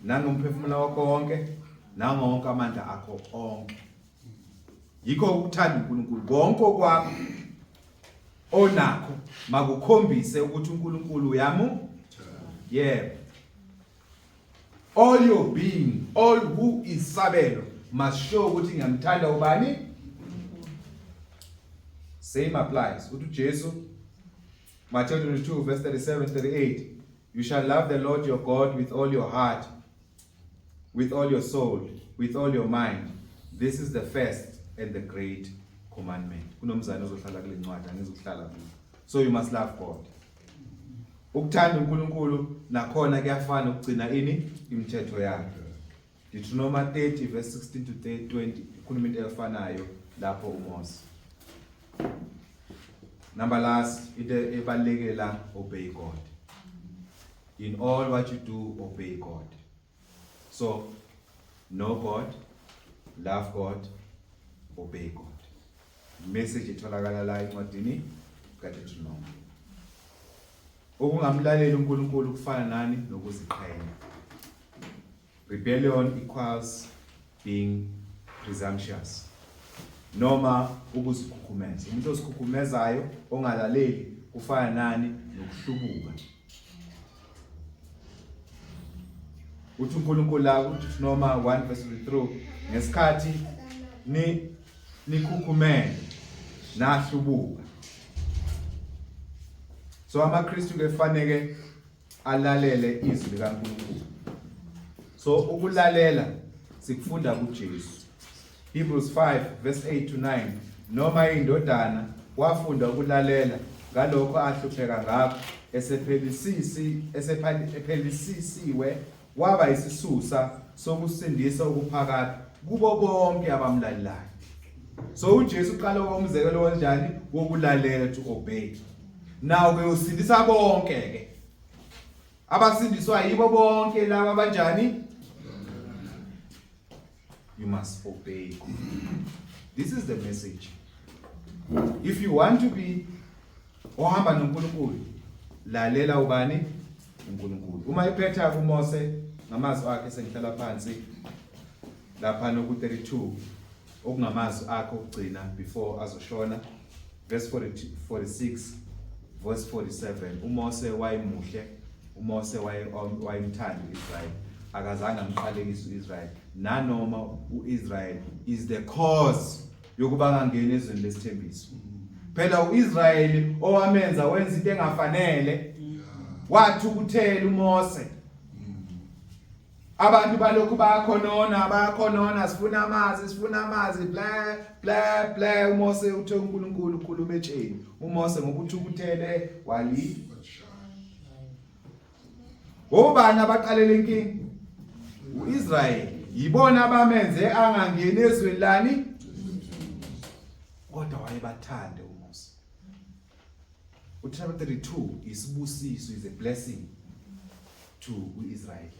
nangomphefumulo wakho wonke nangowonke amandla akho onke. Yikho ukuthanda uNkulunkulu konke okwakho onakho makukhombise ukuthi uNkulunkulu uyamu. Yebo. All your being, all who is Sabelo must show ukuthi ngiyamthanda ubani. Same applies. Uthi uJesu, Matthew 22 verse 37 38, you shall love the Lord your God with all your heart, with all your soul, with all your mind. This is the first and the great commandment. Kunomzane ozohlala kule ncwadi, angizukuhlala kuyo. So you must love God. Ukuthanda uNkulunkulu nakhona kuyafana ukugcina ini imithetho yakhe. Deuteronomy 30 verse 16 to 20 ikhuluma into efanayo lapho uMose. Number last, into ebalulekile la, obey God. In all what you do, obey God. So know God, love God, obey God. Message etholakala la encwadini kaDeuteronomy. Ukungamlaleli uNkulunkulu kufana nani nokuziqhenya. Rebellion equals being presumptuous noma ukuzikhukhumeza. Umuntu ozikhukhumezayo ongalaleli kufana nani nokuhlubuka. Uthi uNkulunkulu la kuDeuteronomy 1 verse 3, ngesikhathi ni nikhukhumele nahlubuka. So amaKristu ke faneke alalele izwi likaNkulunkulu. So ukulalela sikufunda kuJesu. Hebrews 5 verse 8 to 9, noma indodana wafunda ukulalela ngalokho ahlupheka ngakho, esephelisisi esephelisisiwe waba isisusa sokusindisa okuphakade kubo bonke abamlalelayo. So uJesu uqala umzekelo kanjani wokulalela, to obey. Now ke usindisa bonke ke abasindiswa yibo bonke laba abanjani. You must obey. This is the message. If you want to be ohamba noNkulunkulu, lalela ubani? UNkulunkulu. Uma iphetha kuMose ngamazwi akhe, sengihlala phansi lapha noku 32, okungamazwi akhe okugcina before azoshona, verse 40, 46 verse 47. uMose wayemuhle, uMose wayemthanda uIsrael, akazange amqalekise uIsrael nanoma uIsrael is the cause yokuba angangeni ezweni lesithembiso. Phela uIsrael owamenza wenza into engafanele, wathukuthela uMose. Abantu balokhu bayakhonona, bayakhonona, sifuna amanzi, sifuna amanzi, bla bla bla. uMose uthe uNkulunkulu ukhuluma etsheni, uMose ngokuthukuthele wali. Obani abaqalela inkinga? UIsrael. Yibona abamenze angangeni ezweni lani, kodwa wayebathande uMose. Uchapter 32 isibusiso, is a blessing to uIsrael.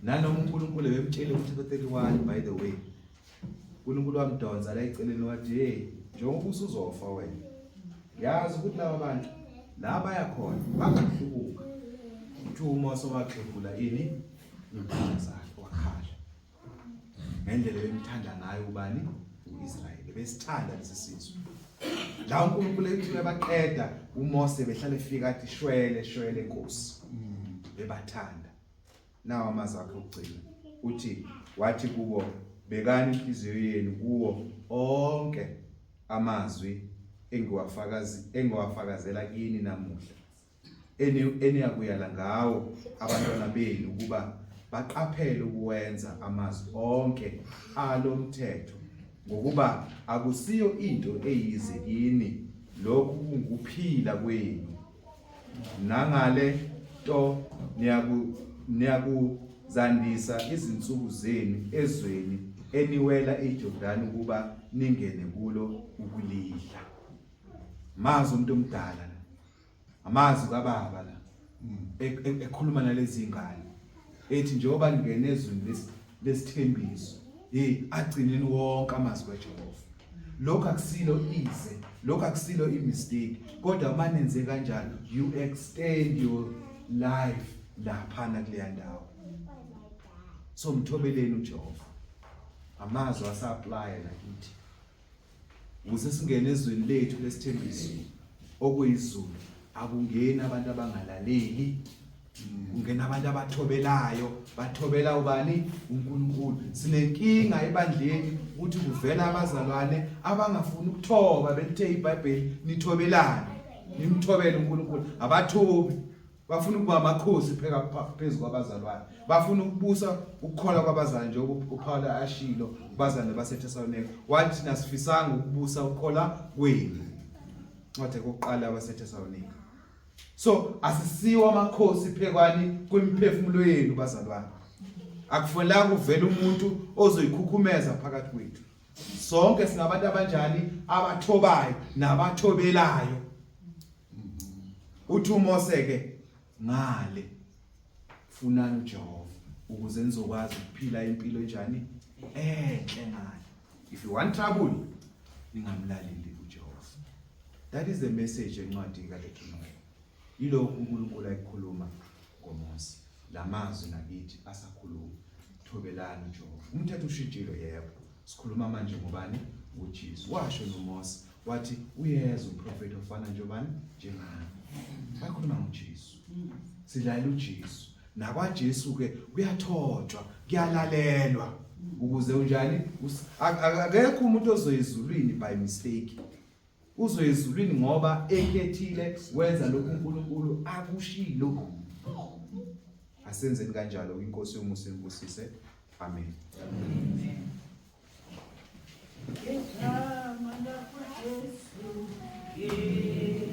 Nanoma uNkulunkulu ebemtshele kuchapter 31, by the way, uNkulunkulu wamdonsa la eceleni wathi, "Hey, njengoba usuzofa wena, yazi ukuthi laba bantu la baya khona bangakuhlubuka." Uthi uMose waxebula ini impahla zakhe, wakhala ngendlela bemthanda ngayo ubani? UIsrael. Besithanda lesi sizwe la uNkulunkulu ethi uyabaqeda. uMose behlale efika athi, "Shwele, shwele Nkosi." Bebathanda. Nawo amazwi akhe okugcina, uthi wathi kubo, "Bekani inhliziyo yenu kuwo onke amazwi engiwafakazi engiwafakazela kini namuhla, eniyakuyala ngawo abantwana benu ukuba baqaphele ukuwenza amazwi onke alomthetho, ngokuba akusiyo into eyize kini, lokhu kungukuphila kwenu. Nangale nto niyakuzandisa izinsuku zenu ezweni eniwela iJordani ukuba ningene kulo ukulidla." Mazi umuntu omdala la, amazwi kababa la, ekhuluma nalezi ngane ethi njengoba ningena ezweni lesithembiso, hey, agcineni wonke amazwi kaJehova. Lokho akusilo ize, lokho akusilo imistake, kodwa manenze kanjalo you extend your life laphana kuleya ndawo. So mthobeleni uJehova. Amazwi asa-apply nakithi. Ukuze singene ezweni lethu lesithembiso okuyizulu, akungeni abantu abangalaleli, kungena abantu abathobelayo. Bathobela ubani? UNkulunkulu. Sinenkinga ebandleni ukuthi kuvela abazalwane abangafuni ukuthoba, belithe iBhayibheli nithobelane, nimthobele uNkulunkulu. Abathobi, bafuna ukuba amakhosi pheka phezu kwabazalwane, bafuna ukubusa ukukholwa kwabazalwane, njengoba uPaul ashilo kubazalwane baseThesalonika, wathi nasifisanga ukubusa ukukholwa kwenu. Ncwadi kokuqala abaseThesalonika. So asisiwo amakhosi phekwani kwimiphefumulo yenu bazalwane. Akufanelanga kuvela umuntu ozoyikhukhumeza phakathi kwethu. Sonke singabantu abanjani? Abathobayo nabathobelayo. Uthi uMose ke ngale, funani uJehova ukuze nizokwazi ukuphila impilo enjani? Enhle ngale. If you want trouble, ningamlaleli uJehova. That is the message encwadi kaDeuteronomy. Yilokhu uNkulunkulu ayikhuluma ngoMose. Lamazwi nakithi asakhuluma. Thobelani uJehova. Umthetho ushintshile, yebo. Sikhuluma manje ngobani? UJesu. Washo noMose wathi uyeza umprofeti ofana njobani? Njengami. Bakhuluma ngoJesu. Silalela uJesu. NakwaJesu ke kuyathotshwa, kuyalalelwa. Ukuze unjani? Akekho umuntu ozoyezulwini by mistake. Uzoyezulwini ngoba ekhethile, wenza lokhu uNkulunkulu akushilo. Asenzeni kanjalo, inkosi yomusa inibusise. Amen. Amen. Igama lakho Jesu.